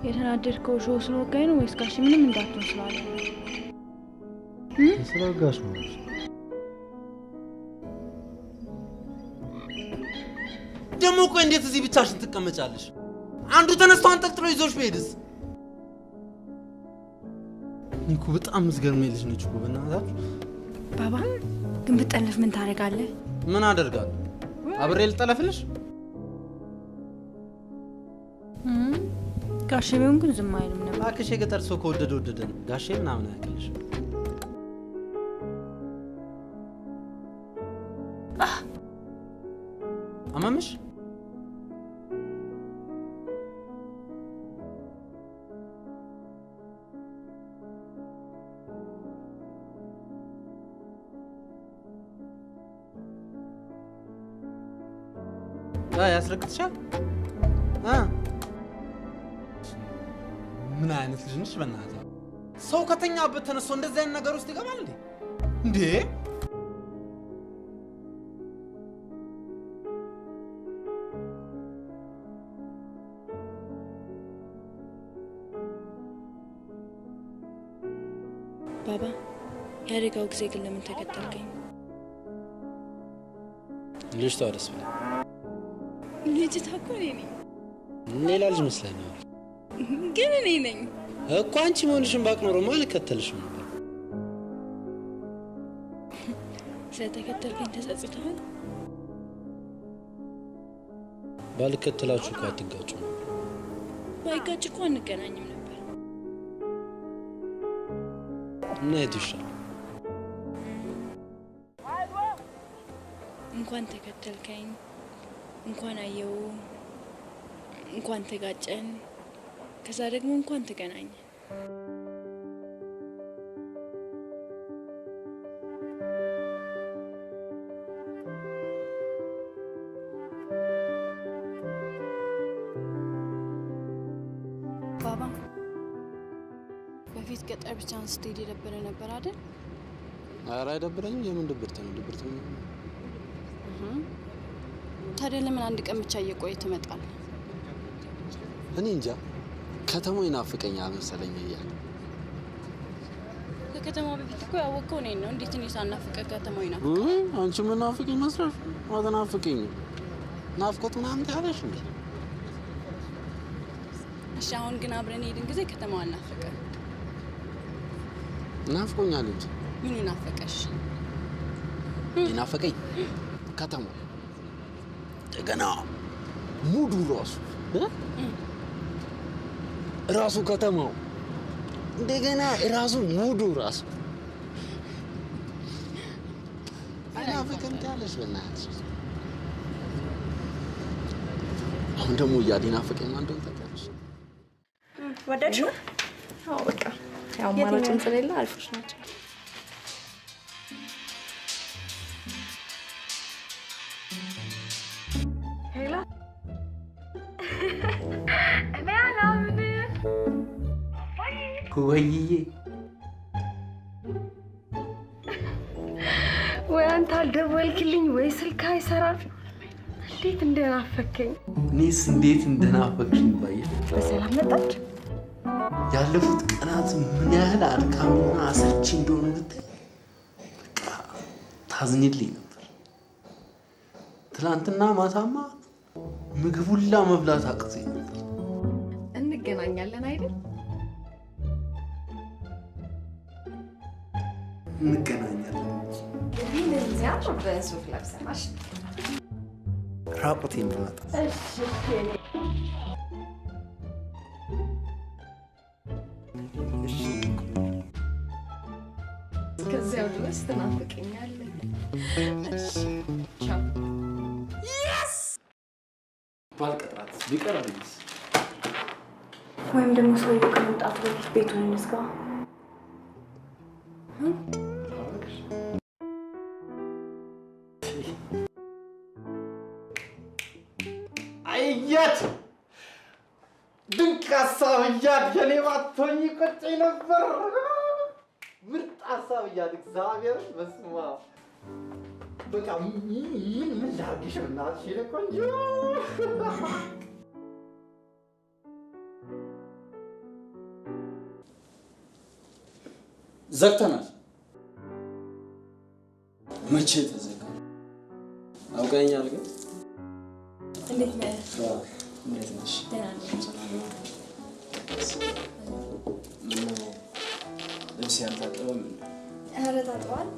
የተናደድከው ሾው ስለወጋኝ ነው ወይስ ጋሽ ምንም እንዳትሆን ስላለ ነው? ስለወጋሽ ነው። ደግሞ ቆይ እንዴት እዚህ ብቻሽን ትቀመጫለሽ? አንዱ ተነስቶ አንጠልጥሎ ይዞሽ ቢሄድስ? እኔ እኮ በጣም የምትገርመኝ ልጅ ነች እኮ በእናታችሁ። ባባ ግን ብጠለፍ ምን ታደርጋለህ? ምን አደርጋለሁ? አብሬ ልጠለፍልሽ? ጋሼ ቢሆን ግን ዝም አይልም ነበር። እባክሽ የገጠር ሰው ከወደደ ወደደ ነው። ጋሼ ምናምን አያውቅልሽ። አመመሽ? ያስረግጥሻል? ምን አይነት ልጅ ነሽ? በእናትህ ሰው ከተኛበት ተነስቶ እንደዚህ አይነት ነገር ውስጥ ይገባል እንዴ? እንዴ የአደጋው ጊዜ ግን ለምን ተከተልከኝ? ልጅቷ ደስ ብላ። ልጅቷ እኮ እኔ ነኝ። ሌላ ልጅ መስለኝ ነው። ግን እኔ ነኝ እኮ። አንቺ መሆንሽን ባውቅ ኖሮማ አልከተልሽም ነበር። ስለተከተልከኝ ተጸጽተሃል? ባልከተላችሁ እኮ አትጋጩም። ባይጋጭ እኮ አንገናኝም ነበር። እና የቱ ይሻላል? እንኳን ተከተልከኝ፣ እንኳን አየው፣ እንኳን ተጋጨን፣ ከዛ ደግሞ እንኳን ተገናኘን። ባባ በፊት ገጠር ብቻህን ስትሄድ የደበረ ነበር አይደል? ኧረ አይደብረኝም። የምን ድብርት ነው? ድብርት ምን? ታዲያ ለምን አንድ ቀን ብቻ እየቆየ ትመጣለህ? እኔ እንጃ፣ ከተማው ይናፍቀኛል መሰለኝ እያለ። ከከተማው በፊት እኮ ያወቅኸው እኔን ነው። እንዴት እኔ ሳናፍቅህ ከተማው ይናፍቃል? አንቺ የምናፍቅኝ መስሎሽ? አትናፍቂኝም። ናፍቆት ምናምን ትያለሽ እንዴ? እሺ አሁን ግን አብረን የሄድን ጊዜ ከተማው አልናፈቀም? ናፍቆኛል እንጂ። ምኑ ናፈቀሽ? የናፈቀኝ ከተማው እንደገና ሙዱ ራሱ ራሱ ከተማው እንደገና ራሱ ሙዱ ራሱ አይናፍቅም ትያለሽ? በእናትሽ አሁን ደግሞ እያለ ናፈቀኝ ማን እንደሆነ ታውቂያለሽ? ወደድሽው? አዎ በቃ ያው አማራጭም ስለሌለ አሪፎች ናቸው። Hello እኔ አላምንም። ወይዬ ወይ አንተ አልደወልክልኝ ወይ ስልክ አይሰራም። እንዴት እንደናፈከኝ! እኔስ እንዴት እንደናፈቅሽኝ ባየ። በሰላም መጣች? ያለፉት ቀናት ምን ያህል አድካሚና አሰልቺ እንደሆኑ ብታይ በቃ ታዝኝልኝ ነበር። ትናንትና ማታማ ምግብ ሁላ መብላት አቅቶኝ ነበር። እንገናኛለን አይደል? እንገናኛለን። እንግዲህ እንደዚህ አምሮብህ ሱፍ ለብሰናል። ራቁቴን ብመጣ? እሺ እሺ። እስከዚያው ድረስ ትናፍቀኛለህ። እሺ ቻው። ባልቀጥራት ቢቀርብኝስ? ወይም ደግሞ ሰውየው ከመምጣቱ በፊት ቤቱን እንዝጋ። አያት ድንቅ ሀሳብ እያል የኔ ባትሆኚ ቆጨኝ ነበር። ምርጥ ሀሳብ እያል እግዚአብሔርን በስመ አብ። በቃ ምን ምን ላድርግሽ በእናትሽ የኔ ቆንጆ። ዘግተናል። መቼ ተዘጋ? አውቀኸኛል ግን። እንዴት ነህ? እንዴት ነሽ? ደህና ነኝ። ሰላም ነው? ምነው ልብስ ያልታጠበም እንዴ? ኧረ ታጥቧል።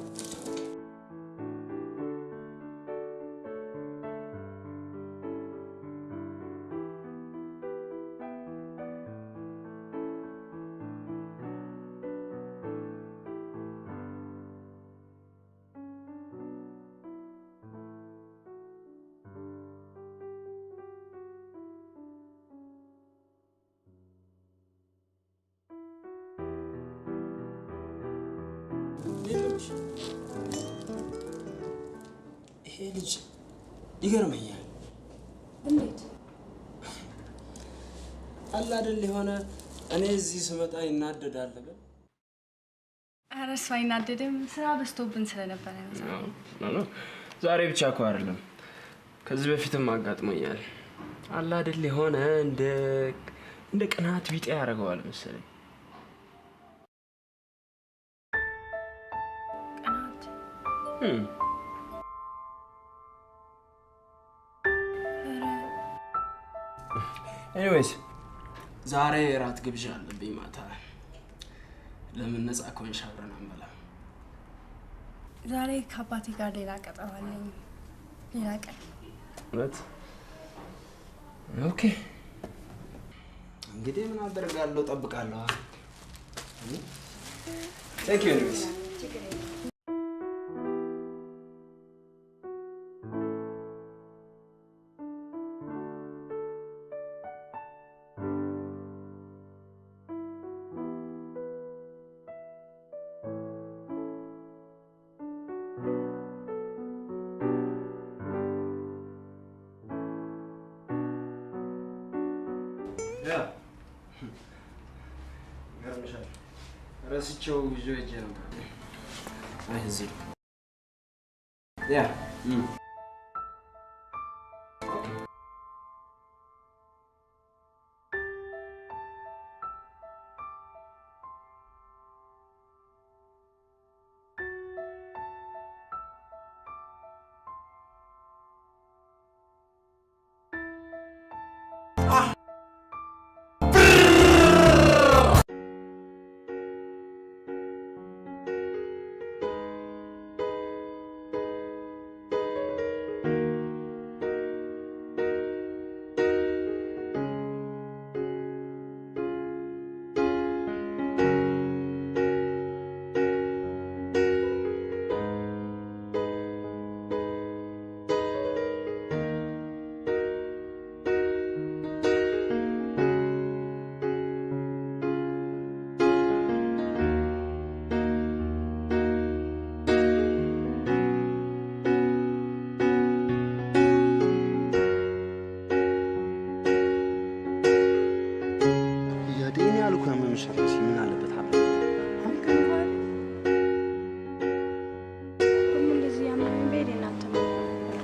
ይሄ ልጅ ይገርመኛል። እንዴት? አለ አይደል የሆነ እኔ እዚህ ስመጣ ይናደዳል በል። ኧረ እሱ አይናደድም። ስራ በዝቶብን ስለነበረ ነው። No ዛሬ ብቻ እኮ አይደለም፣ ከዚህ በፊትም አጋጥሞኛል። አለ አይደል የሆነ እንደ ቅናት ቢጤ ያደርገዋል መሰለኝ። Anyways ዛሬ እራት ግብዣ አለብኝ ማታ። ለምን ነፃ ከሆንሽ አብረን አንበላም? ዛሬ ከአባቴ ጋር ሌላ ቀጠሮ አለኝ። ሌላ ቀን። እውነት? Okay እንግዲህ ምን አደርጋለሁ፣ እጠብቃለሁ። Thank you anyways። ይገርምሻል፣ ረስቼው ይዤው ሄጄ ነበር። አይ እዚህ ነው። Yeah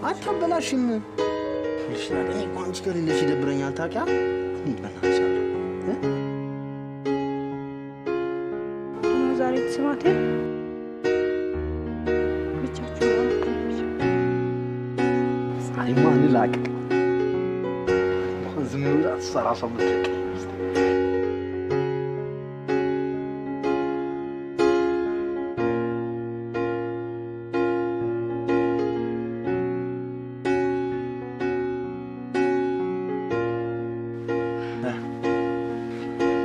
አታበላሽም። ልሽ እኔ እኮ አንቺ ከሌለሽ ይደብረኛል። ታውቂያ? እንሂድ በእናትሽ። ደግሞ ዛሬ ትስማቴ ብቻችሁ ነው። ዛሬማ እንላቀቅ። እንኳን ዝም ብላ እሷ እራሷ የምትለቀኝ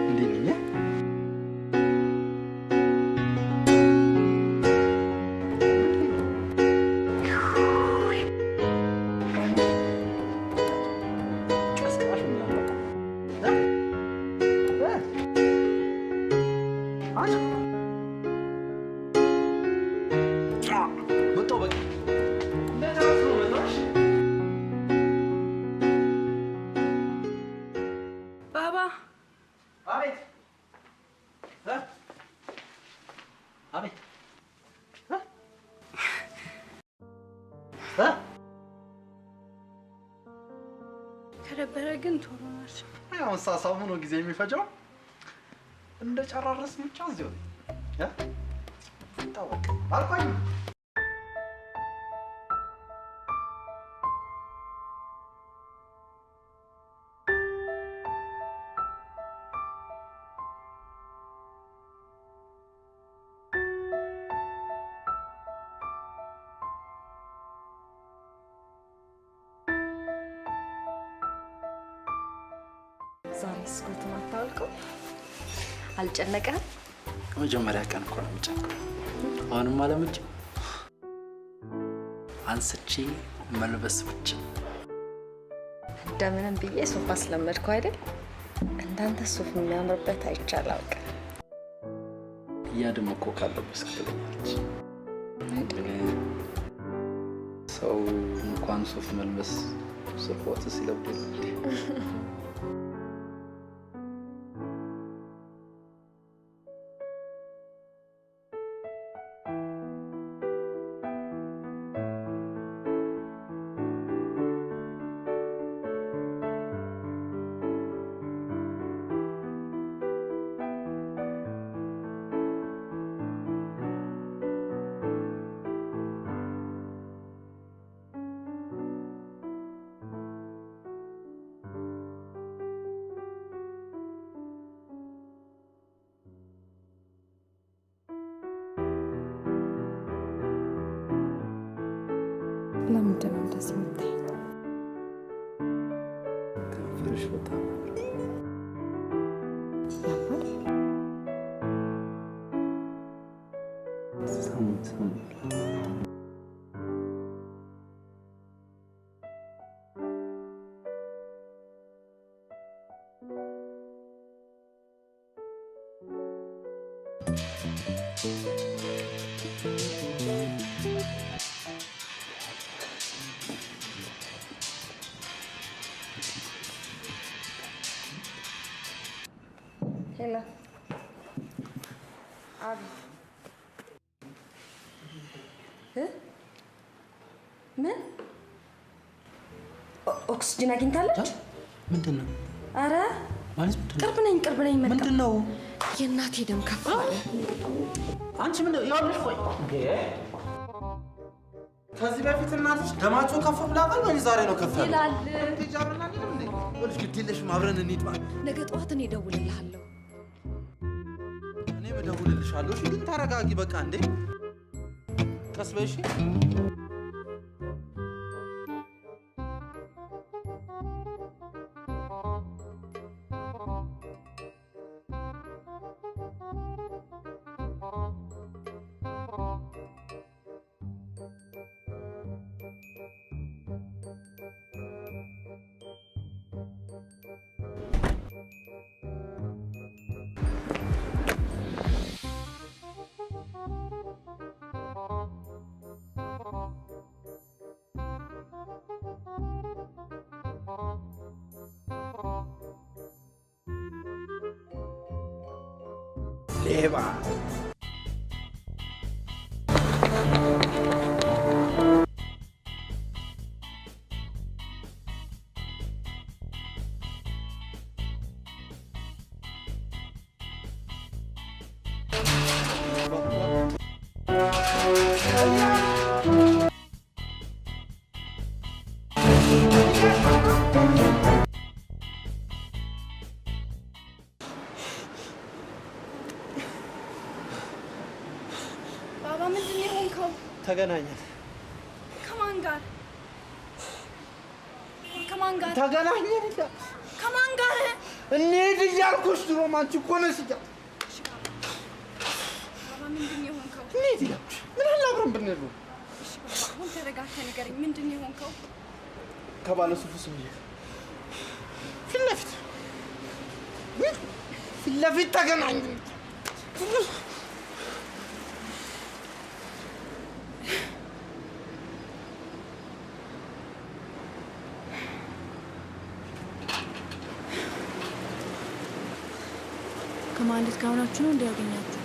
እንዴት ነኝ? ቀስቃሽ ምናምን መጣሁ። በቃ ባባ። አቤት አቤት። ከደበረ ግን ቶሎ ናቸው። አሁን ሳሳሙ ነው ጊዜ የሚፈጀው። እንደ ጨራረስን ብቻ እዚሁ ነኝ። ይታወቅ አልቆይም። ዛሬ ስኮትን አታወልቀው? አልጨነቀህም? መጀመሪያ ቀን እኮ ነው የሚጨንቀው። አሁንም አለምጭ አንስቼ መልበስ ብቻ። እንደምንም ብዬ ሱፍ አስለመድኩ አይደል? እንዳንተ ሱፍ የሚያምርበት አይቼ አላውቅም። ያ ደግሞ እኮ ካለበስክ ትለኛለች። ሰው እንኳን ሱፍ መልበስ ስርቆት ሲለብድ ለምንድን ነው እንደዚህ የምታየኝ? ከንፈርሽ በጣም ያምራል። ሳሙት ሳሙት። Hello፣ አቤት። እ ምን ኦክስጅን አግኝታለች? ምንድን ነው አረ ማለት ምንድን ነው? ቅርብ ነኝ፣ ቅርብ ነኝ። መጣሁ። ምንድን ነው? የእናቴ ደም ከፍ አለ። አንቺ ምን ይኸውልሽ፣ ቆይ ከዚህ በፊት እናትሽ ደማቸው ከፍ ብላ ቃል ወይ ዛሬ ነው ከፍ ያለው? ይላል። ይኸውልሽ፣ ግድ የለሽም አብረን እንሂድ። ነገ ጠዋት እኔ እደውልልሃለሁ። እኔም እደውልልሻለሁ። እሺ፣ ግን ተረጋጊ በቃ። እንዴ ቀስ በይ እሺ። ሌባ ባባ ምንድን ነው የሆንከው? ተገናኘን። ከማን ጋር? ከማን ጋር ተገናኘን? ከማን ጋር? እንሂድ እያልኩሽ ድሮም አንቺ እኮ ነሽ እያ ባባ ምንድን ነው የሆንከው? እንሂድ እያልኩሽ ምን አለ አብረን ብንሄድ ነው። እሺ ባባ አሁን ተረጋግተህ ንገረኝ። ምንድን ነው የሆንከው? ከባለ ሱፉ ሰውዬ ፊት ለፊት ፊት ለፊት ተገናኘን። ከማንዴት ጋር ሆናችሁ ነው እንዲ ያገኛችሁ?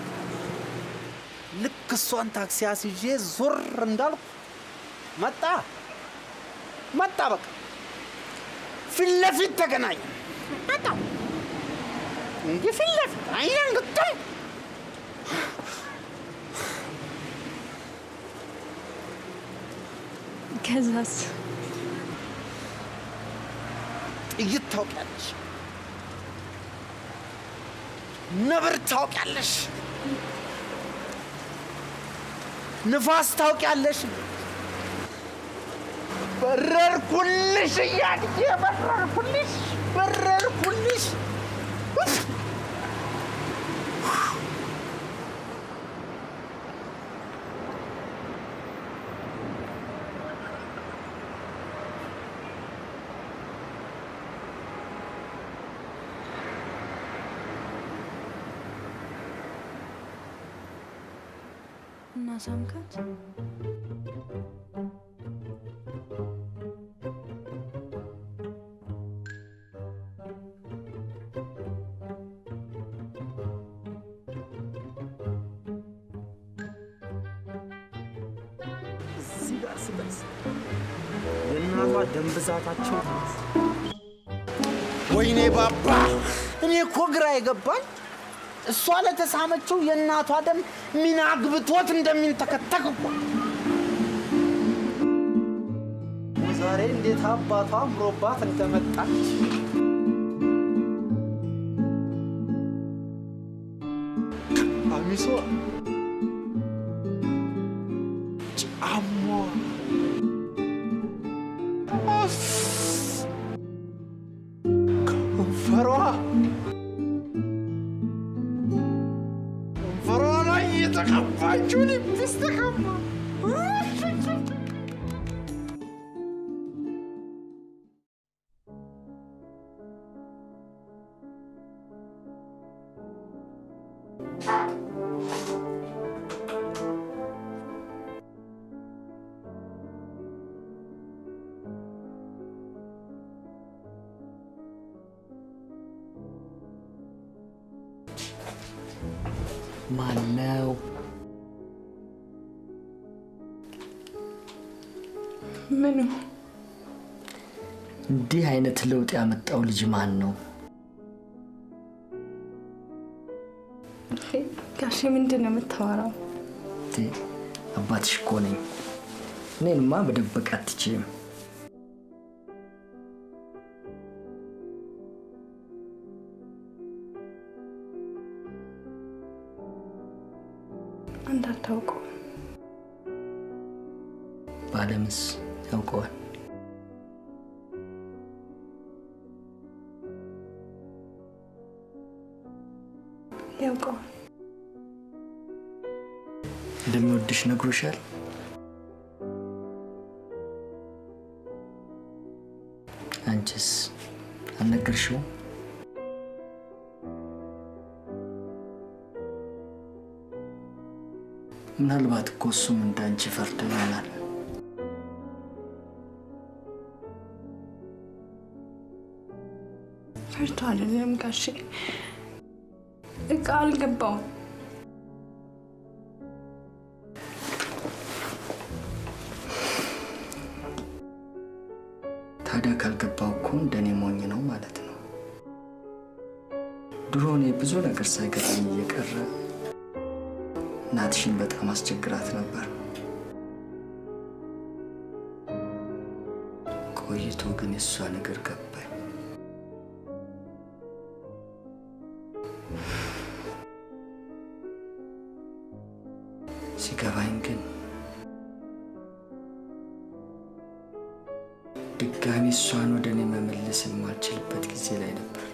ልክ እሷን ታክሲ አስይዤ ዞር እንዳልኩ መጣ መጣ። በቃ ፊት ለፊት ተገናኘን። መጣ እንዲህ ፊት ለፊት አይነን ግጥም። ከዛስ? ጥይት ታውቂያለሽ፣ ነብር ታውቂያለሽ፣ ንፋስ ታውቂያለሽ። በረርኩልሽ እያልዬ በረርኩልሽ፣ በረርኩልሽ። እና ሳምካት? እዚህ ጋር ስደርስ የእናቷ ደም ብዛታቸው ተነሳ። ወይኔ ባባ፣ እኔ እኮ ግራ የገባኝ እሷ ለተሳመችው የእናቷ ደም ምን አግብቶት እንደሚንተከተክ እኮ። ዛሬ እንዴት አባቷ አምሮባት እንደመጣች። ቀሚሷ፣ ጫሟ ማነው? ምኑ? እንዲህ አይነት ለውጥ ያመጣው ልጅ ማን ነው? ጋሼ ምንድን ነው የምታወራው? አባትሽ እኮ ነኝ። እኔንማ መደበቅ አትችይም። አንተ አታውቀውም። ባለምስ ያውቀዋል። ያውቀዋል። እንደሚወድሽ ነግሮሻል? አንቺስ አልነገርሽውም? ምናልባት እኮ እሱም እንዳንቺ ፈርቶ ይሆናል። ፈርቶ አይደለም ጋሼ፣ እቃ አልገባውም። ታዲያ ካልገባው እኮ እንደኔ ሞኝ ነው ማለት ነው። ድሮ እኔ ብዙ ነገር ሳይገባኝ እየቀረ እናትሽን በጣም አስቸግራት ነበር። ቆይቶ ግን የእሷ ነገር ገባኝ። ሲገባኝ ግን ድጋሚ እሷን ወደ እኔ መመለስ የማልችልበት ጊዜ ላይ ነበር።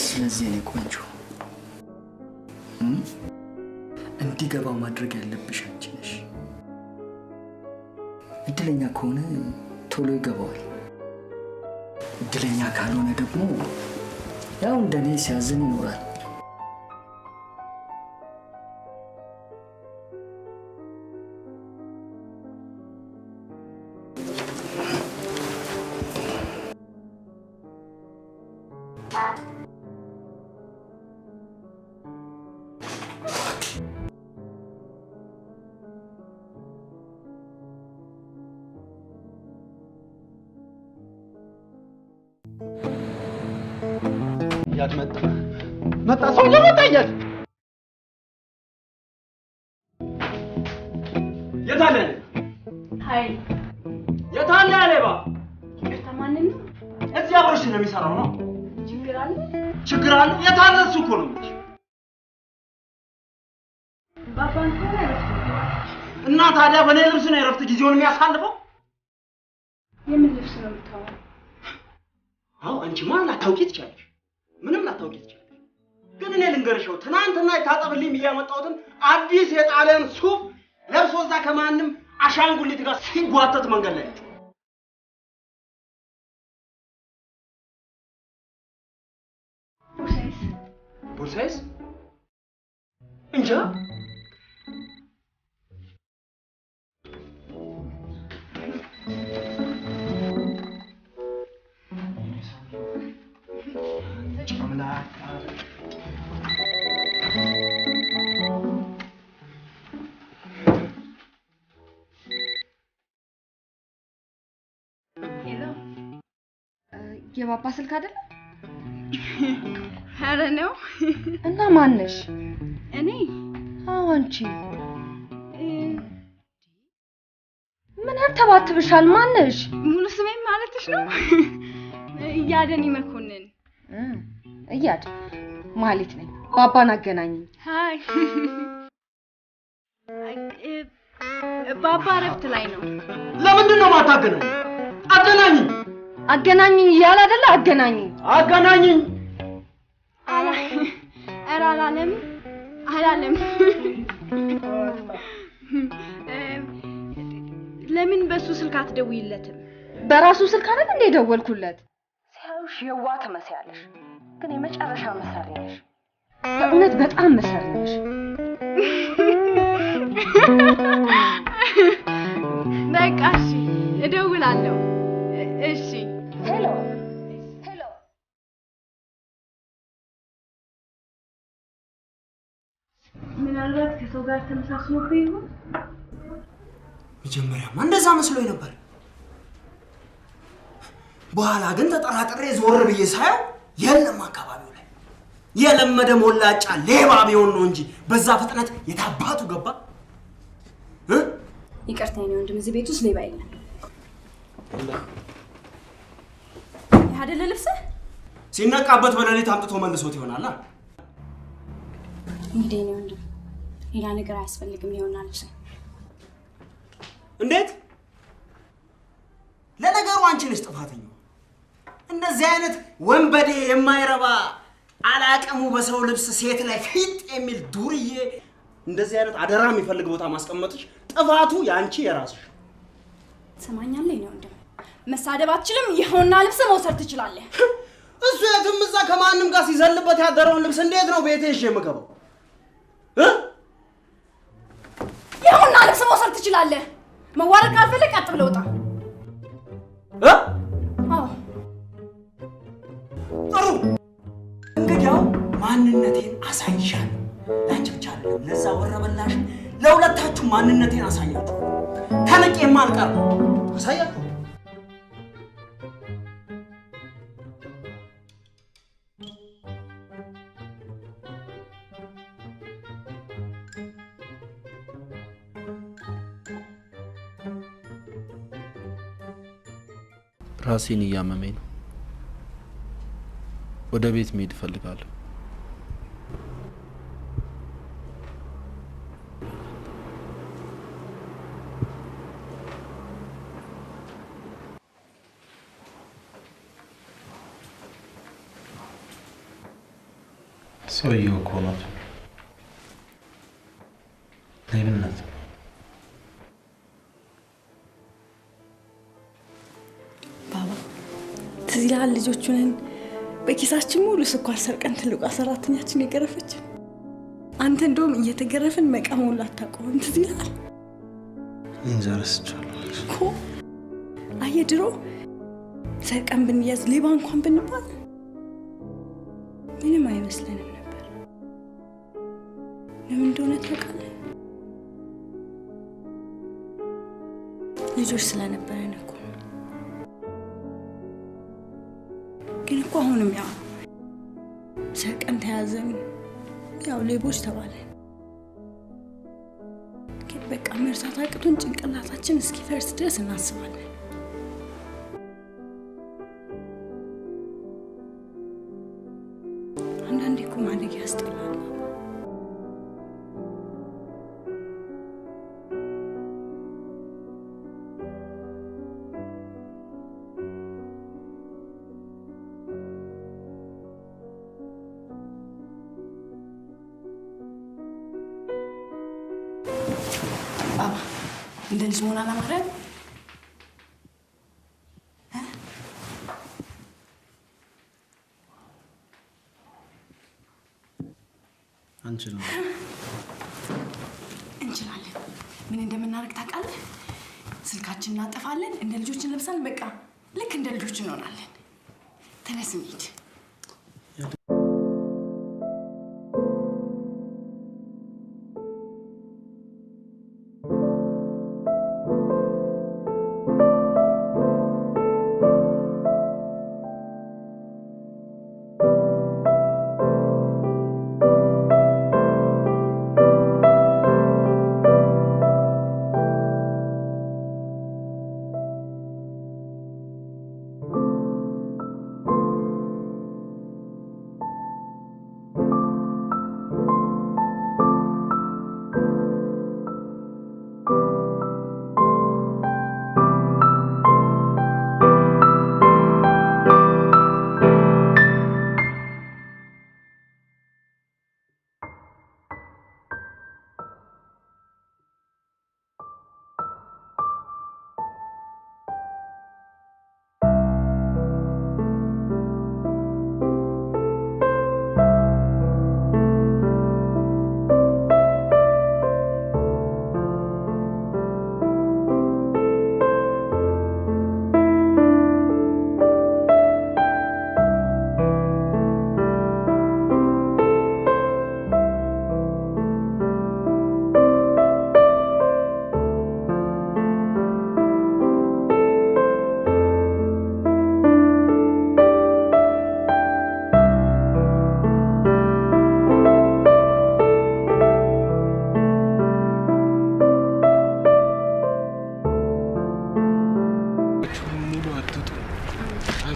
ስለዚህ እኔ ቆንጆ እንዲገባው ማድረግ ያለብሽ አንቺ ነሽ። እድለኛ ከሆነ ቶሎ ይገባዋል። እድለኛ ካልሆነ ደግሞ ያው እንደኔ ሲያዝን ይኖራል። መጣ መጣ ሰውዬው መጣ። እያል የት አለ? ሀይ የት አለ ሌባ? ይቅርታ፣ ማንን ነው? እዚህ አብሮሽ ነው የሚሰራው ነው። ችግር አለ? ችግር አለ። የት አለ? እሱ እኮ ነው የምልሽ። ባባን ከሆነ እረፍት እና ታዲያ በእኔ ልብስ ነው የእረፍት ጊዜውን የሚያሳልፈው? የምን ልብስ ነው የምታወራው? አዎ አንቺማ ላታውቂ ትችያለሽ፣ ምንም ላታውቂ ትችያለሽ። ግን እኔ ልንገርሽው፣ ትናንትና የታጠብልኝ ብዬ ያመጣሁትን አዲስ የጣሊያን ሱፍ ለብሶ እዛ ከማንም አሻንጉሊት ጋር ሲጓተት መንገድ ላይ አይቼው። ቦርሳዬስ? ቦርሳዬስ እንጃ። Hello፣ የባባ ስልክ አይደለም? ኧረ ነው። እና ማነሽ? እኔ? አዎ አንቺ። ምን ያንተባትብሻል? ማነሽ? ሙሉ ስሜን ማለትሽ ነው? እያደኔ መኮንን። እያድ ማህሌት ነኝ። ባባን አገናኘኝ። Hi። ባባ እረፍት ላይ ነው። ለምንድን ነው የማታገናኝ? አገናኝኝ አገናኝኝ እያለ አይደለ? አገናኝኝ አገናኝኝ። ኧረ አላለም አላለም። ለምን በሱ ስልክ አትደውይለትም? በራሱ ስልክ አይደል እንደ ደወልኩለት? ሲያዩሽ የዋ ትመስያለሽ፣ ግን የመጨረሻ መሰሪ ነሽ። በእውነት በጣም መሰሪ ነሽ። በቃ እሺ፣ እደውላለሁ። እሺ። Hello hello። ምናልባት ከሰው ጋር ተመሳስሎብህ ይሆን? መጀመሪያማ እንደዛ መስሎኝ ነበር። በኋላ ግን ተጠራጥሬ ዞር ብዬ ሳየው የለም አካባቢው ላይ። የለመደ ሞላጫ ሌባ ቢሆን ነው እንጂ በዛ ፍጥነት የታባቱ ገባ። ይቅርታ የኔ ወንድም፣ እዚህ ቤት ውስጥ ሌባ የለም። ይህ አይደለ ልብስህ? ሲነቃበት በሌሊት አምጥቶ መልሶት ይሆናል። እንግዲህ የኔ ወንድም ሌላ ነገር አያስፈልግም። ይሆናል ልብስህ። እንዴት? ለነገሩ አንቺ ነሽ ጥፋተኛው። እንደዚህ አይነት ወንበዴ የማይረባ አላቅሙ በሰው ልብስ ሴት ላይ ፊጥ የሚል ዱርዬ እንደዚህ አይነት አደራ የሚፈልግ ቦታ ማስቀመጥሽ ጥፋቱ የአንቺ የራስሽ። ትሰማኛለህ የኔ ወንድም? መሳደብ አትችልም። ይኸውና ልብስ መውሰድ ትችላለህ። እሱ የትም እዛ ከማንም ጋር ሲዘልበት ያደረውን ልብስ እንዴት ነው ቤቴ ይዤ የምገባው? ይኸውና ልብስ መውሰድ ትችላለህ። መዋረድ ካልፈለግ ቀጥ ብለህ ውጣ። አዎ ጥሩ። እንግዲያው ማንነቴን አሳይሻለሁ። ለአንቺ ብቻ አይደለም፣ ለዛ ወረበላሽ ለሁለታችሁ ማንነቴን አሳያችሁ። ተንቄማ አልቀርም፣ አሳያችሁ። ራሴን እያመመኝ ነው። ወደ ቤት መሄድ እፈልጋለሁ። ሰውየው እኮ ነው ሌብነት። ባባ ትዝ ይልሃል? ልጆቹን በኪሳችን ሙሉ ስኳር ሰርቀን ትልቋ ሰራተኛችን የገረፈችን። አንተ እንደውም እየተገረፍን መቃመውን አታውቀውም። ትዝ ይልሃል? እንጃ ረስቼዋለሁ እኮ። አየህ ድሮ ሰርቀን ብንያዝ ሌባ እንኳን ብንባል ምንም አይመስለንም ነበር። ለምን እንደሆነ ታውቃለህ? ልጆች ስለነበረን እኮ። ግን እኮ አሁንም ያው ሰርቀን ተያዘን፣ ያው ሌቦች ተባለን። ግን በቃ መርሳት አቅቶን ጭንቅላታችን እስኪፈርስ ድረስ እናስባለን። አንዳንዴ እኮ ማደግ ያስጠላል። ባባ እንደ ልጅ መሆን አላማረም? አንችልም። እንችላለን። ምን እንደምናደርግ ታውቃለህ? ስልካችንን እናጠፋለን፣ እንደ ልጆች እንለብሳለን። በቃ ልክ እንደ ልጆች እንሆናለን። ተነስ እንሂድ።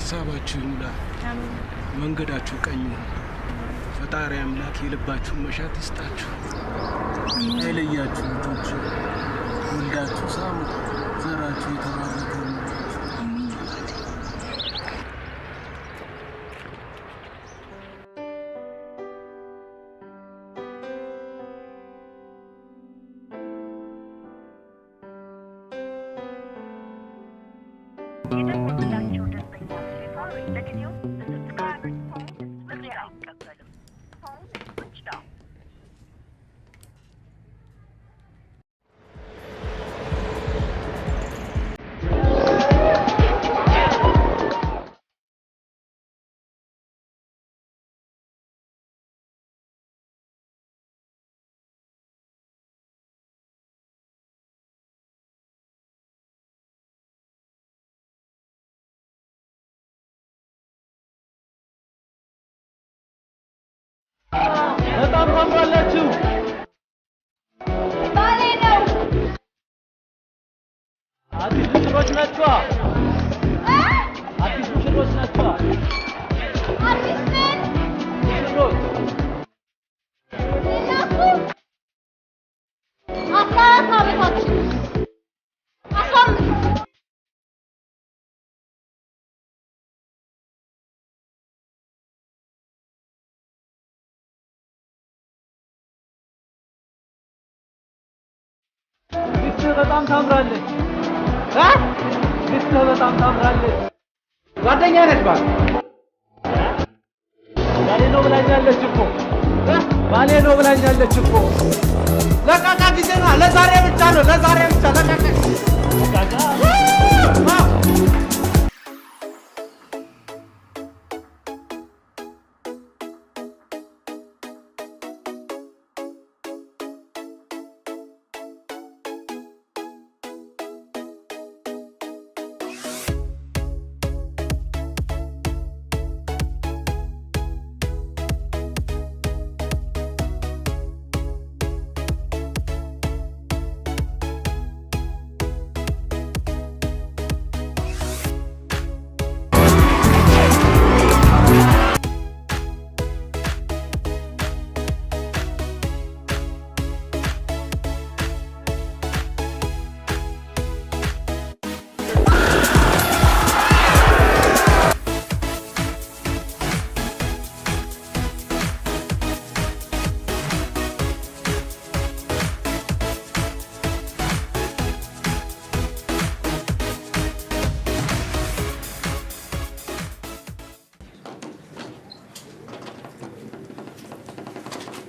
ሀሳባችሁ ይሙላ፣ መንገዳችሁ ቀኝ ይሁን። ፈጣሪ አምላክ የልባችሁን መሻት ይስጣችሁ። አይለያችሁ ልጆች፣ ወልዳችሁ ሳሙ፣ ዘራችሁ የተባረከ ይሁን። በጣም ታምራላችሁ። ባሌ ነው። አዲስ ሙሽሮች ናቸዋ። አዲስ ሙሽሮች ናቸዋ። አዲስ ምን ሙሽሮች? እነሱ 14 ዓመታችን 15። ሚስትህ በጣም ታምራለች። ሚስትህ በጣም ታምራለች። ጓደኛ ነች። ባሌ ነው ብላኛለች እኮ፣ ባሌ ነው ብላኛለች እኮ። ለቃቃ ጊዜ ነው። ለዛሬ ብቻ ነው። ለዛሬ ብቻ ለቃቃ።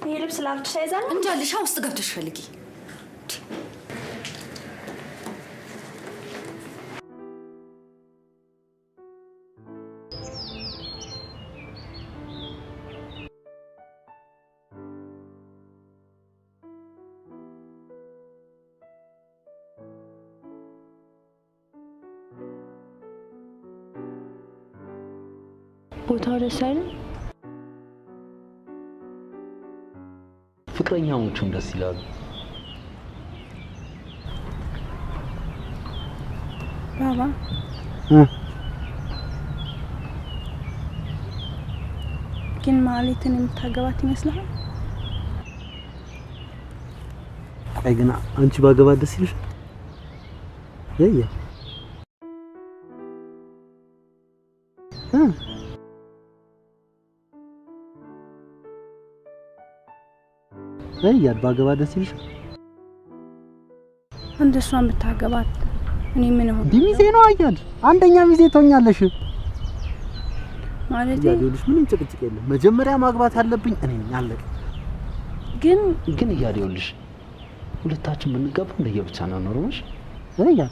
ይሄ ልብስ large size አለ? እንጃልሻ ውስጥ ገብተሽ ፈልጊ። ቦታው ደስ አይልም? ፍቅረኛሞቹም ደስ ይላሉ። ባባ፣ ግን ማህሌትን የምታገባት ይመስልሃል? ቆይ ግን አንቺ ባገባት ደስ ይልሻል? እያ እያ ባገባት ደስ ይልሻል? አንተ እሷን ብታገባት እኔ ምን ሆን? ሚዜ ነው አያል፣ አንደኛ ሚዜ ትሆኛለሽ። ማለቴ እያሌ ምንም ጭቅጭቅ የለም። መጀመሪያ ማግባት ያለብኝ እኔ ነኝ። አለቀ። ግን ግን እያሌ ይኸውልሽ ሁለታችን ብንጋባ ለየብቻ ነው ኖርመሽ። እያ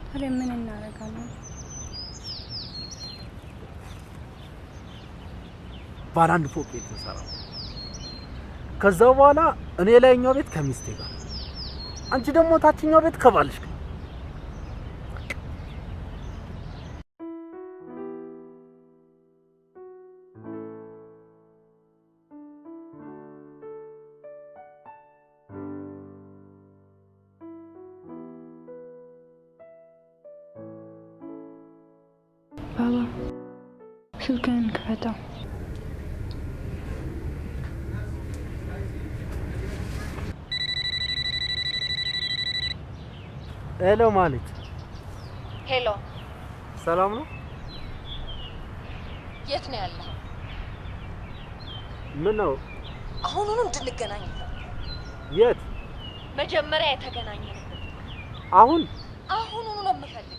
ታዲያ ምን እናደርጋለን? ባለ አንድ ፎቅ ቤት እንሰራለን። ከዛ በኋላ እኔ ላይኛው ቤት ከሚስቴ ጋር፣ አንቺ ደግሞ ታችኛው ቤት ከባልሽ ጋር። ባባ። ስልክህን ክፈተው። Hello ማለት። Hello። ሰላም ነው? የት ነው ያለኸው? ምን ነው? አሁኑኑ እንድንገናኝ። የት? መጀመሪያ የተገናኘንበት። አሁን? አሁኑኑ ነው የምፈልገው።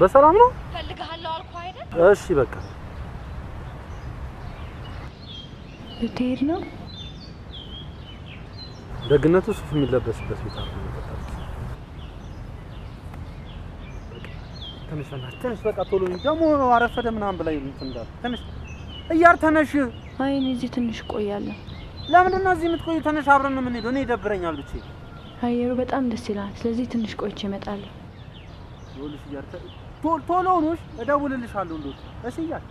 በሰላም ነው? እፈልግሃለሁ አልኩህ አይደል? እሺ በቃ። ልትሄድ ነው? ደግነቱ ሱፍ የሚለበስበት ቤት አለ። ትንሽ በእናትሽ ትንሽ፣ በቃ ቶሎ፣ ደግሞ አረፈደ ምናምን ብላ እንትን እንዳለ። ትንሽ እያር፣ ተነሽ። አይ፣ እኔ እዚህ ትንሽ እቆያለሁ። ለምንድን ነው እዚህ የምትቆዩ? ተነሽ፣ አብረን ነው የምንሄደው። እኔ ይደብረኛል ብቻዬን። አየሩ በጣም ደስ ይላል። ስለዚህ ትንሽ ቆይቼ እመጣለሁ። ይኸውልሽ እያር፣ ቶሎ ሆኖሽ እደውልልሻለሁ። እንደው እሺ እያር፣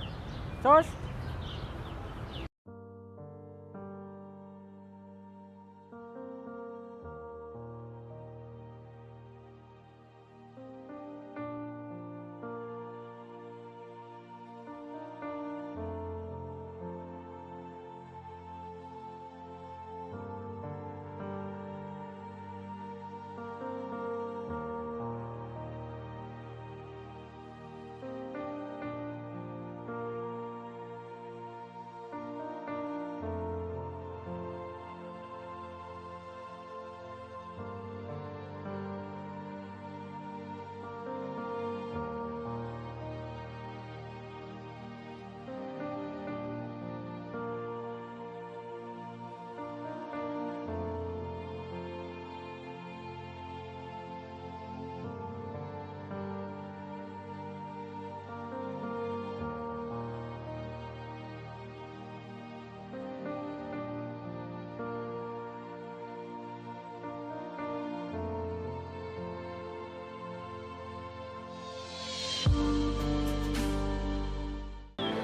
ቻው። እሺ።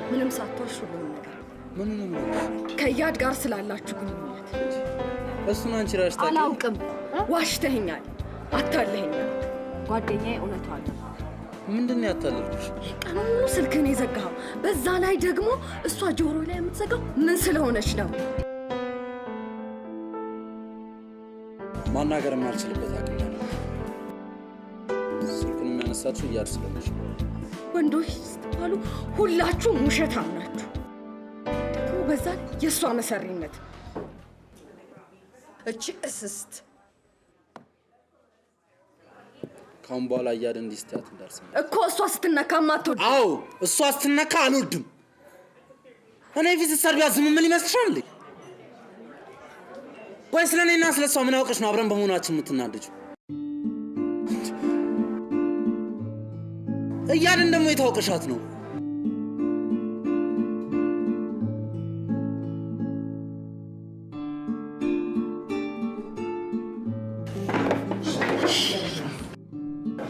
ምንም ሳትዋሽ ሁሉንም ነገር። ምን ነው የምልሽ? ከኢያድ ጋር ስላላችሁ ግንኙነት። እሱን አንቺ ራስሽ ታውቂ። አላውቅም። ዋሽተኸኛል፣ አታለኸኛል። ጓደኛዬ እውነቷን ነው። ምንድን ነው ያታለልኩሽ? ቀኑን ሙሉ ስልክህን የዘጋኸው፣ በዛ ላይ ደግሞ እሷ ጆሮ ላይ የምትዘጋው ምን ስለሆነች ነው? ማናገር የማልችልበት አቅም ላይ ነበር። ስልኩን የሚያነሳችው እያድ ስለሆነች ነው። ወንዶች ስትባሉ ሁላችሁም ውሸታም ናችሁ። ደግሞ በዛ ላይ የእሷ መሰሪነት፣ እቺ እስስት። ካሁን በኋላ እያድ እንዲህ ስትያት እንዳልሰማ። እኮ እሷ ስትነካ ማትወድ። አዎ፣ እሷ ስትነካ አልወድም። እኔ ፊት ስትሰርቢያ ዝም ምን ይመስልሻል እንዴ? ቆይ ስለ እኔና ስለ እሷ ምን አውቀሽ ነው አብረን በመሆናችን የምትናደጂው? እያድን ደግሞ የታወቀሻት ነው።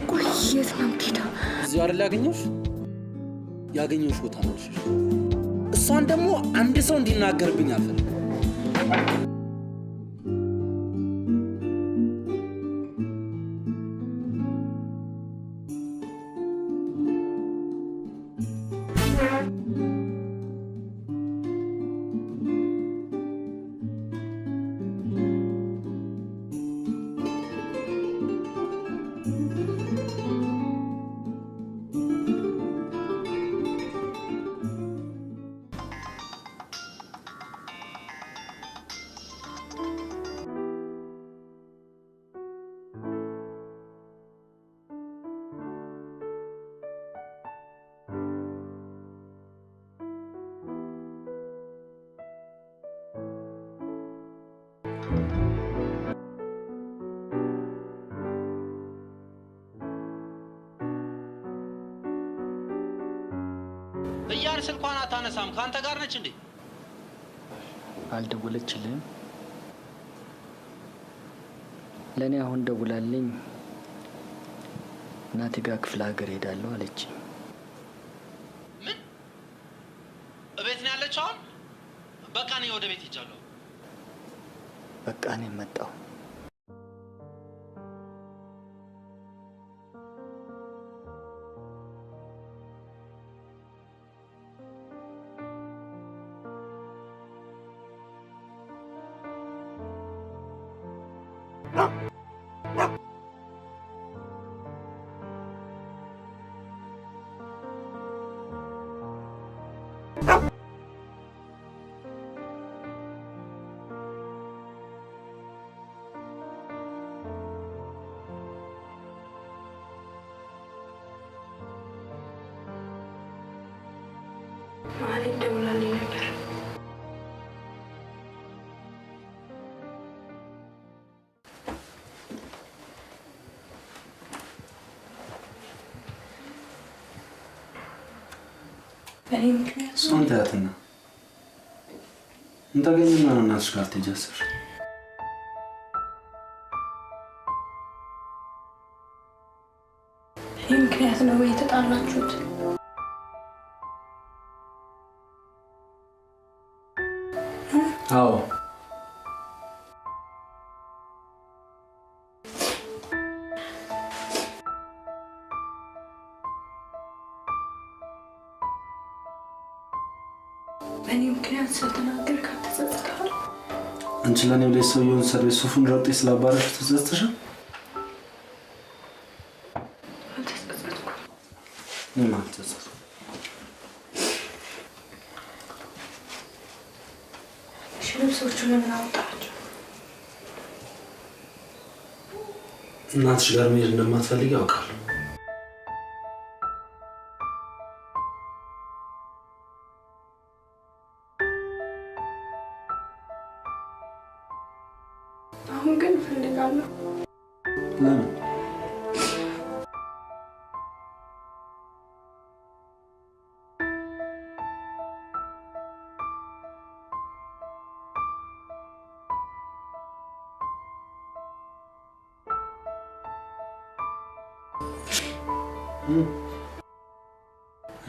ቆይ የት ነው የምትሄደው? እዚሁ አይደል ያገኘሁሽ? ያገኘሁሽ ቦታ ነው። እሷን ደግሞ አንድ ሰው እንዲናገርብኝ አልፈልግም። እያር ስልኳን አታነሳም። ከአንተ ጋር ነች እንዴ? አልደወለችልህም? ለእኔ አሁን ደውላልኝ እናቴ ጋር ክፍለ ሀገር ሄዳለሁ አለች። ምን? እቤት ነው ያለችው አሁን? በቃ እኔ ወደ ቤት ሄጃለሁ። በቃ እኔም መጣሁ። መሀሌት ደውላልኝ ነበር። በእኔ ምክንያት እሷን ተያትና እንታገኝና ነው እናትሽ ጋር ትሄጂ አሰብሽ? በእኔ ምክንያት ነው ወይ የተጣላችሁት? አዎ። በእኔ ምክንያት ስለተናገርክ ተጸጽተሃል? አንቺ ለእኔ ብለሽ ሰውየውን ሰድበሽ ሱፉን ረግጠሽ ስላባረርሽ ተጸጽተሻል? አልተጸጸትኩም። እኔም አልተጸጸትኩም። እሺ ልብሶቹ ለምን አወጣቸው? እናትሽ ጋር መሄድ እንደማትፈልጊ አውቃለሁ። አሁን ግን እፈልጋለሁ። ለምን?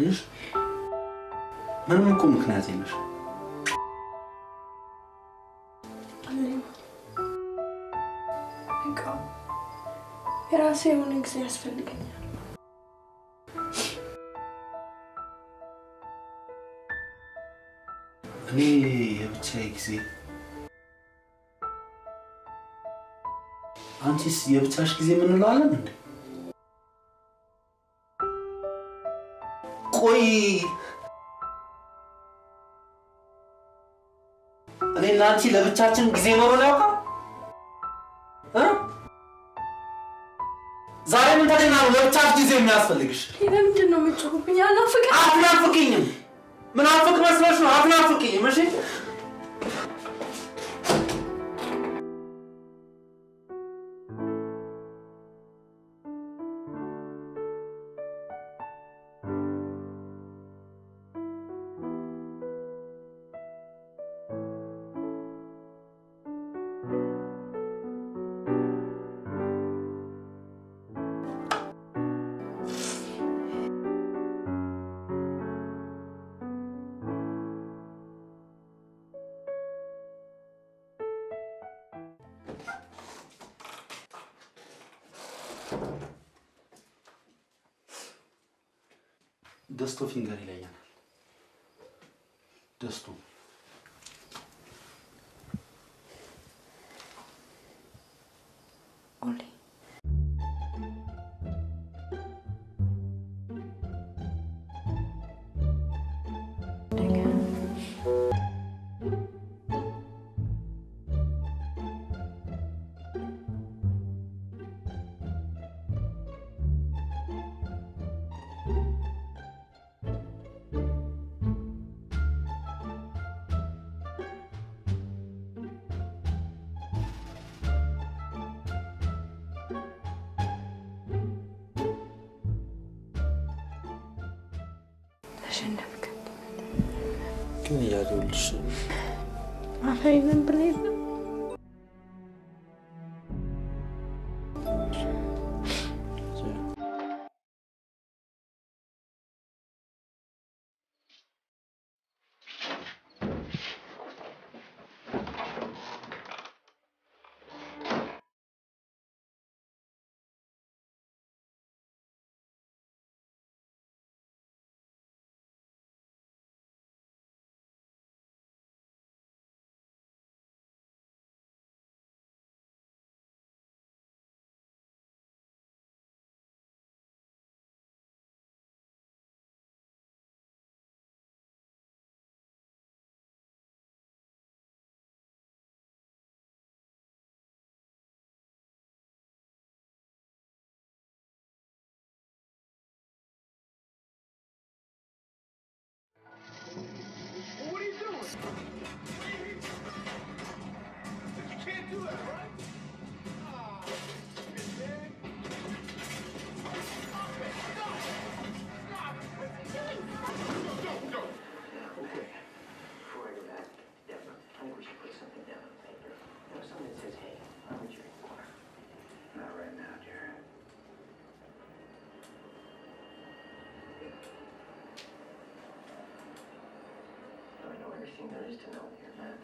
እሺ ምንም እኮ ምክንያት የለሽ። አለኝ። በቃ የራሴ የሆነ ጊዜ ያስፈልገኛል። እኔ የብቻዬ ጊዜ፣ አንቺስ የብቻሽ ጊዜ የምንለው አለን እንዴ? ቆይ እኔና አንቺ ለብቻችን ጊዜ ኖሮን ያውቃል? ዛሬ ምን ተገና ነው ለብቻሽ ጊዜ የሚያስፈልግሽ? ለምንድን ነው የምትጮህብኝ? አልናፍቅህም። አትናፍቅኝም። ምናፍቅ መስሎሽ ነው? አትናፍቅኝም። እሺ ደስቶ ፊንገር ይለኛል። ደስቶ ኦሌ ተሸነፍክ። ግን እያደውልሽ አፈሪንም ብለህ የለም። Everything there is to know here, Matt.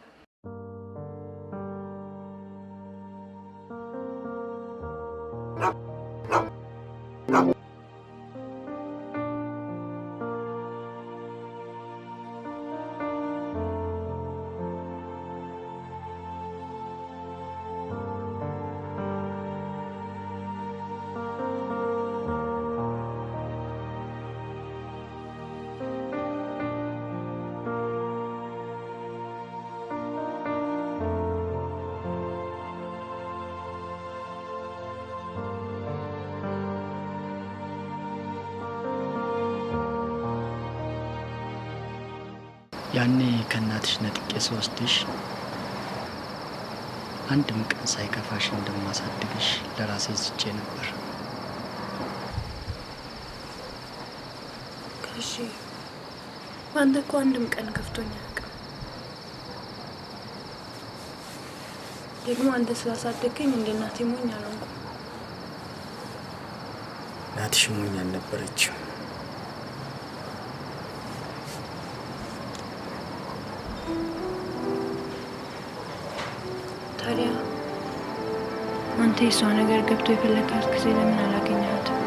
ያኔ ከእናትሽ ነጥቄ ስወስድሽ አንድም ቀን ሳይከፋሽ እንደማሳድግሽ ለራሴ ዝቼ ነበር። ጋሼ በአንተ እኮ አንድም ቀን ከፍቶኝ አያውቅም። ደግሞ አንተ ስላሳደግከኝ እንደ እናቴ ሞኝ አልሆንኩም። እናትሽ ሞኝ አልነበረችም። ታዲያ አንተ የሷ ነገር ገብቶ የፈለጋት ጊዜ ለምን አላገኘሃትም?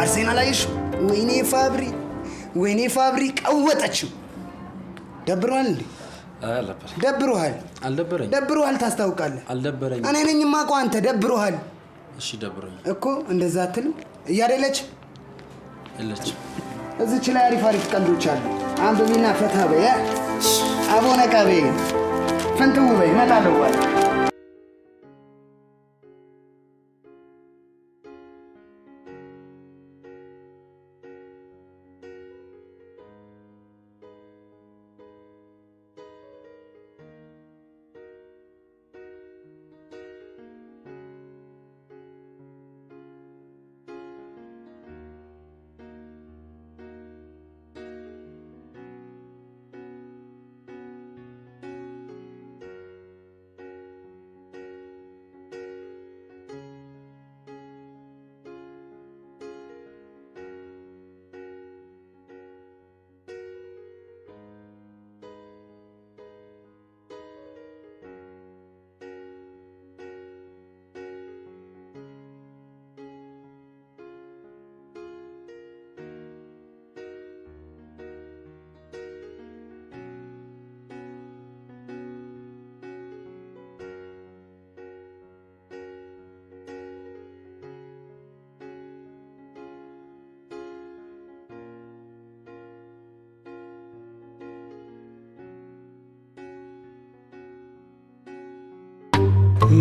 አርሴናል አየሽ? ወይኔ ፋብሪ፣ ወይኔ ፋብሪ ቀወጠችው። ደብሮሃል እንዴ? ደብሮሃል? አልደበረኝም። ደብሮሃል? ታስታውቃለህ። አልደበረኝም። እኔ ነኝ የማውቀው፣ አንተ ደብሮሃል። እሺ ደብሮኛል እኮ እንደዛ አትልም። እያደለች የለችም። እዚች ላይ አሪፍ አሪፍ ቀልዶች አሉ። አንብቢና ፈታ በይ። አቦ ነቃ በይ፣ ፍንትው በይ። እመጣለሁ በኋላ።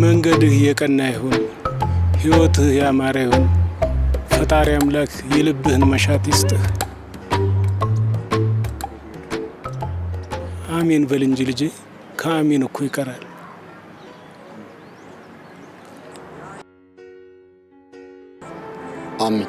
መንገድህ የቀና ይሁን፣ ህይወትህ ያማረ ይሁን። ፈጣሪ አምላክ የልብህን መሻት ይስጥህ። አሜን በል እንጂ ልጄ፣ ከአሜን እኮ ይቀራል። አሜን።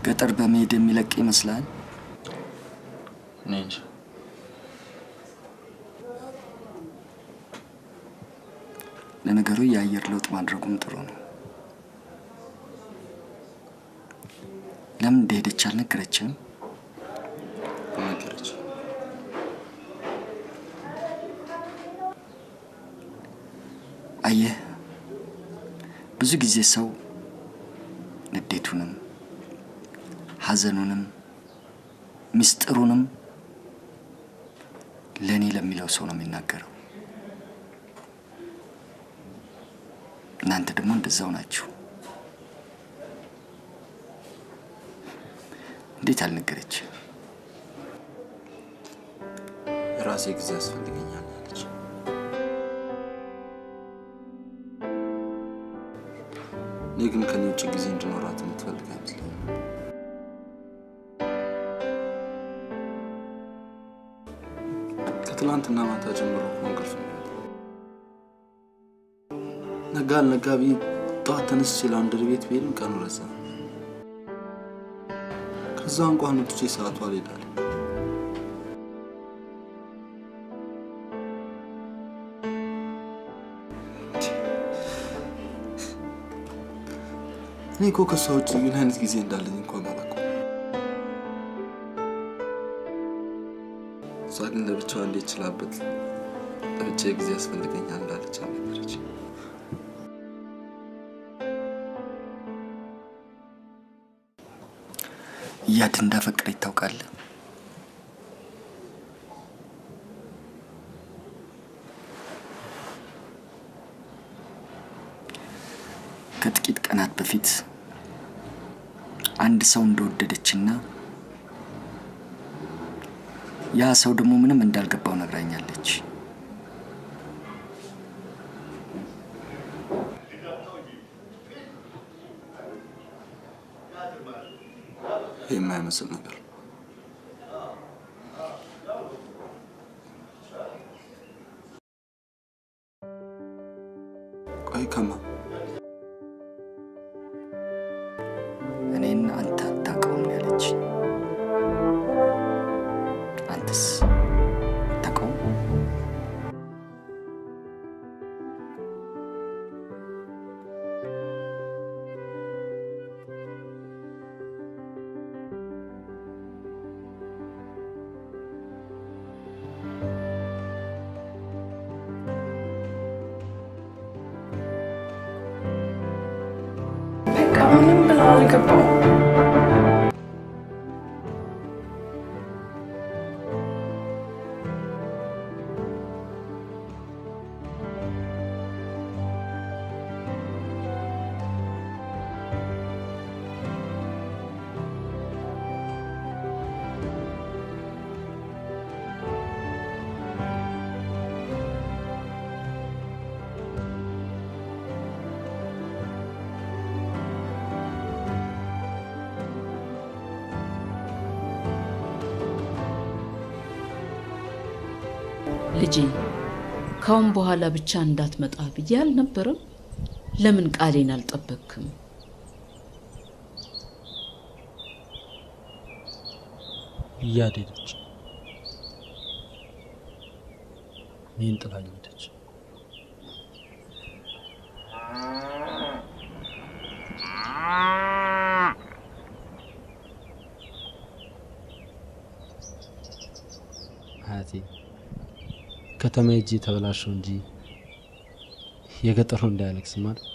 ገጠር በመሄድ የሚለቅ ይመስላል? እኔ እንጃ። ለነገሩ የአየር ለውጥ ማድረጉም ጥሩ ነው። ለምን እንደሄደች አልነገረችም? አልነገረችም። አየህ፣ ብዙ ጊዜ ሰው ንዴቱንም ሐዘኑንም ምስጢሩንም ለእኔ ለሚለው ሰው ነው የሚናገረው። እናንተ ደግሞ እንደዛው ናችሁ። እንዴት አልነገረች? የራሴ ጊዜ ያስፈልገኛል አለች። እኔ ግን ከኔ ውጭ ጊዜ እንድኖራት የምትፈልግ አይመስለኝም። ከትላንትና ማታ ጀምሮ እኮ እንቅልፍ ነው። ነጋ አልነጋ ብዬ ጠዋት ተነስቼ laundry ቤት ብሄድም ቀኑ ረዘመ። ከዛ እንኳን ወጥቼ ሰዓቱ አልሄዳለሁ። እኔ እኮ ከእሷ ውጭ ምን አይነት ጊዜ እንዳለኝ እንኳን አላውቅም። እሷ ግን ለብቻዋ እንዴት ችላበት ለብቻዬ ጊዜ ያስፈልገኛል እንዳለች አልነገረችኝም። እያድ እንዳፈቀረች ታውቃለህ? ከጥቂት ቀናት በፊት አንድ ሰው እንደወደደችና ያ ሰው ደግሞ ምንም እንዳልገባው ነግራኛለች። የማይመስል ነገር ቆይ ከማ እኔን አንተ አታውቀውም ያለች፣ አንተስ አታውቀውም? በቃ ምንም ብለው አልገባውም። ልጄ ካሁን በኋላ ብቻ እንዳትመጣ ብዬ አልነበረም? ለምን ቃሌን አልጠበክም? እያድ ሄደች፣ እኔን ጥላኝ ሄደች። አያቴ ከተማ ሄጄ የተበላሸው እንጂ የገጠሩ እንዳያለቅስ ማለት።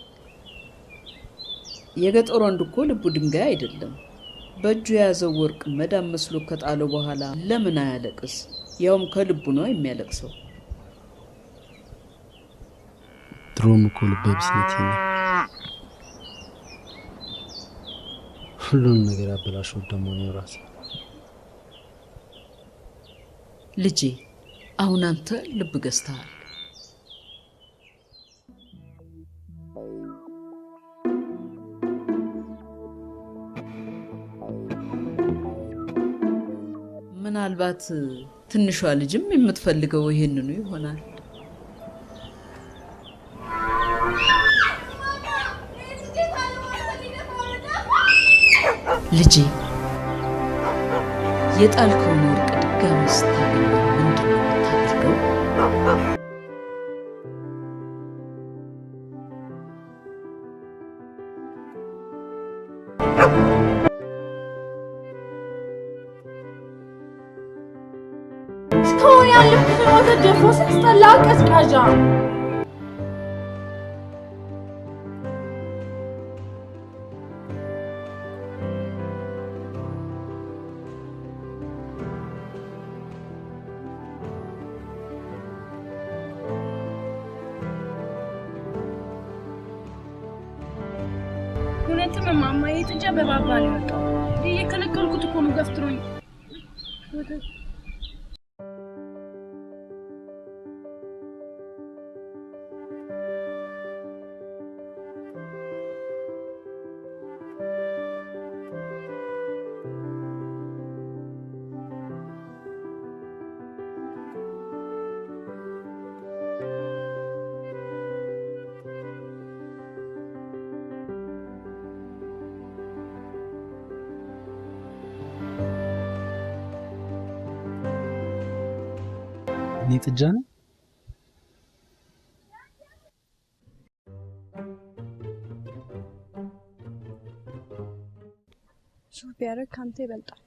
የገጠሩ ወንድ እኮ ልቡ ድንጋይ አይደለም። በእጁ የያዘው ወርቅ መዳብ መስሎ ከጣለው በኋላ ለምን አያለቅስ? ያውም ከልቡ ነው የሚያለቅሰው። ድሮም እኮ ልበ ቢስነት ነው። ሁሉንም ነገር ያበላሸው ደግሞ እኔው ራሴ። ልጄ አሁን አንተ ልብ ገዝተሃል። ምናልባት ትንሿ ልጅም የምትፈልገው ይሄንኑ ይሆናል። ልጄ የጣልከውን ወርቅ ድጋሚ ስታገኘው ምንድን ነው የምታደርገው? እስካሁን ያለፍኩትን ወተት ደፎ ስትጠላ ቀዝቃዣ። እውነትም እማማ ይሄ ጥጃ በባባ ነው የወጣው። እየከለከልኩት እኮ ነው ገፍትሮኝ። እኔ ጥጃ ነኝ? ሱፍ ቢያደርግ ከአንተ ይበልጣል።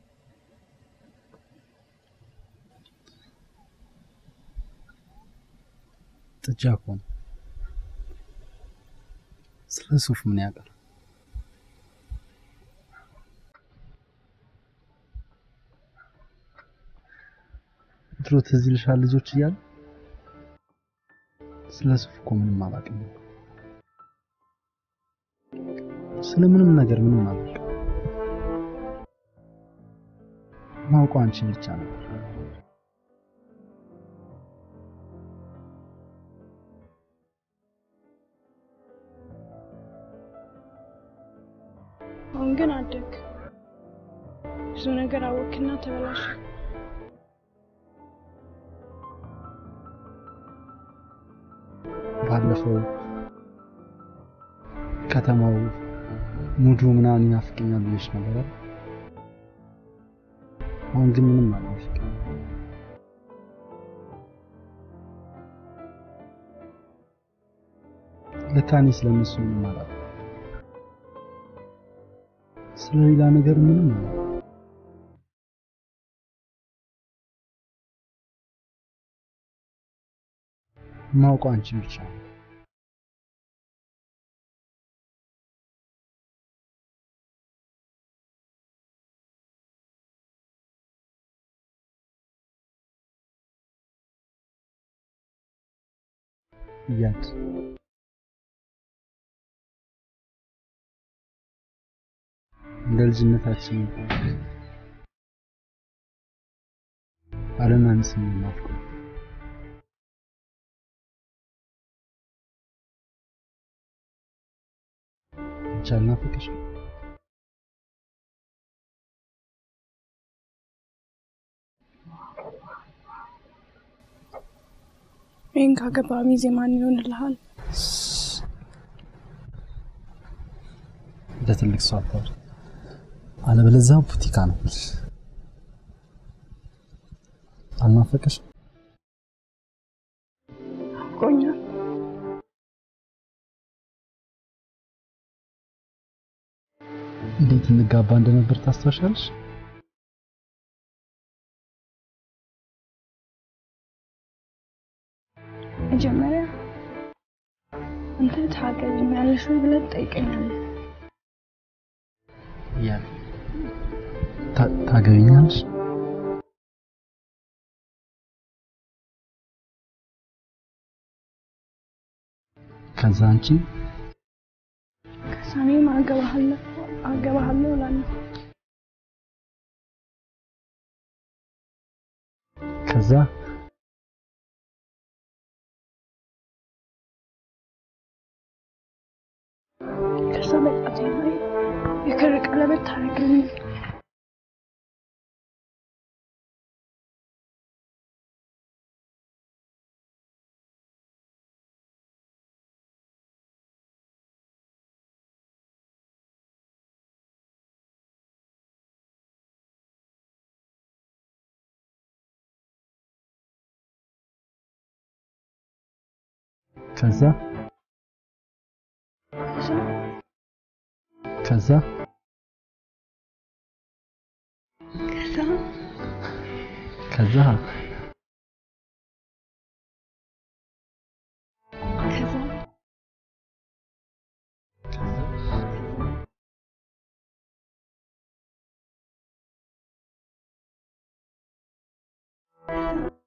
ጥጃ እኮ ነው። ስለ ሱፍ ምን ያውቃል? ድሮ ትዝ ይልሻል ልጆች እያሉ ስለ ሱፍ እኮ ምንም አላውቅም። ስለ ምንም ነገር ምንም አላውቅም። ማውቀው አንቺን ብቻ ነበር። አሁን ግን አደግ፣ ብዙ ነገር አወክና ተበላሸ። ባለፈው ከተማው ሙዱ ምናምን ይናፍቀኛል ብለሽ ነበር አይደል? አሁን ግን ምንም አልናፍቀኝም። ለካ እኔ ስለእነሱ ምንም አላውቅም። ስለሌላ ነገር ምንም አላውቅም። የማውቀው አንቺን ብቻ ነው። እያድ እንደ ልጅነታችን አለማንስም ናፍቆ አንቺ አልናፈቀሽም? ይህን ካገባ ሚዜ ማን ይሆንልሃል? እንደ ትልቅ ሰው አታውሪ፣ አለበለዚያ ቡቲካ ነው የምልሽ። አልናፈቀሽም? ናፍቆኛል። እንዴት እንጋባ እንደነበር ታስታውሻለሽ? መጀመሪያ አንተ ታገቢኛለሽ ወይ ብለህ ትጠይቀኛለህ። እያለ ታገቢኛለሽ? ከዛ አንቺ ከዛ እኔም አገባሃለሁ አገባሃለሁ እላለሁ። ከዛ ከዛ በጣቴ ላይ የክር ቀለበት ታደርግልኝ። ከዛ ከዛ ከዛ ከዛ ከዛ ከዛ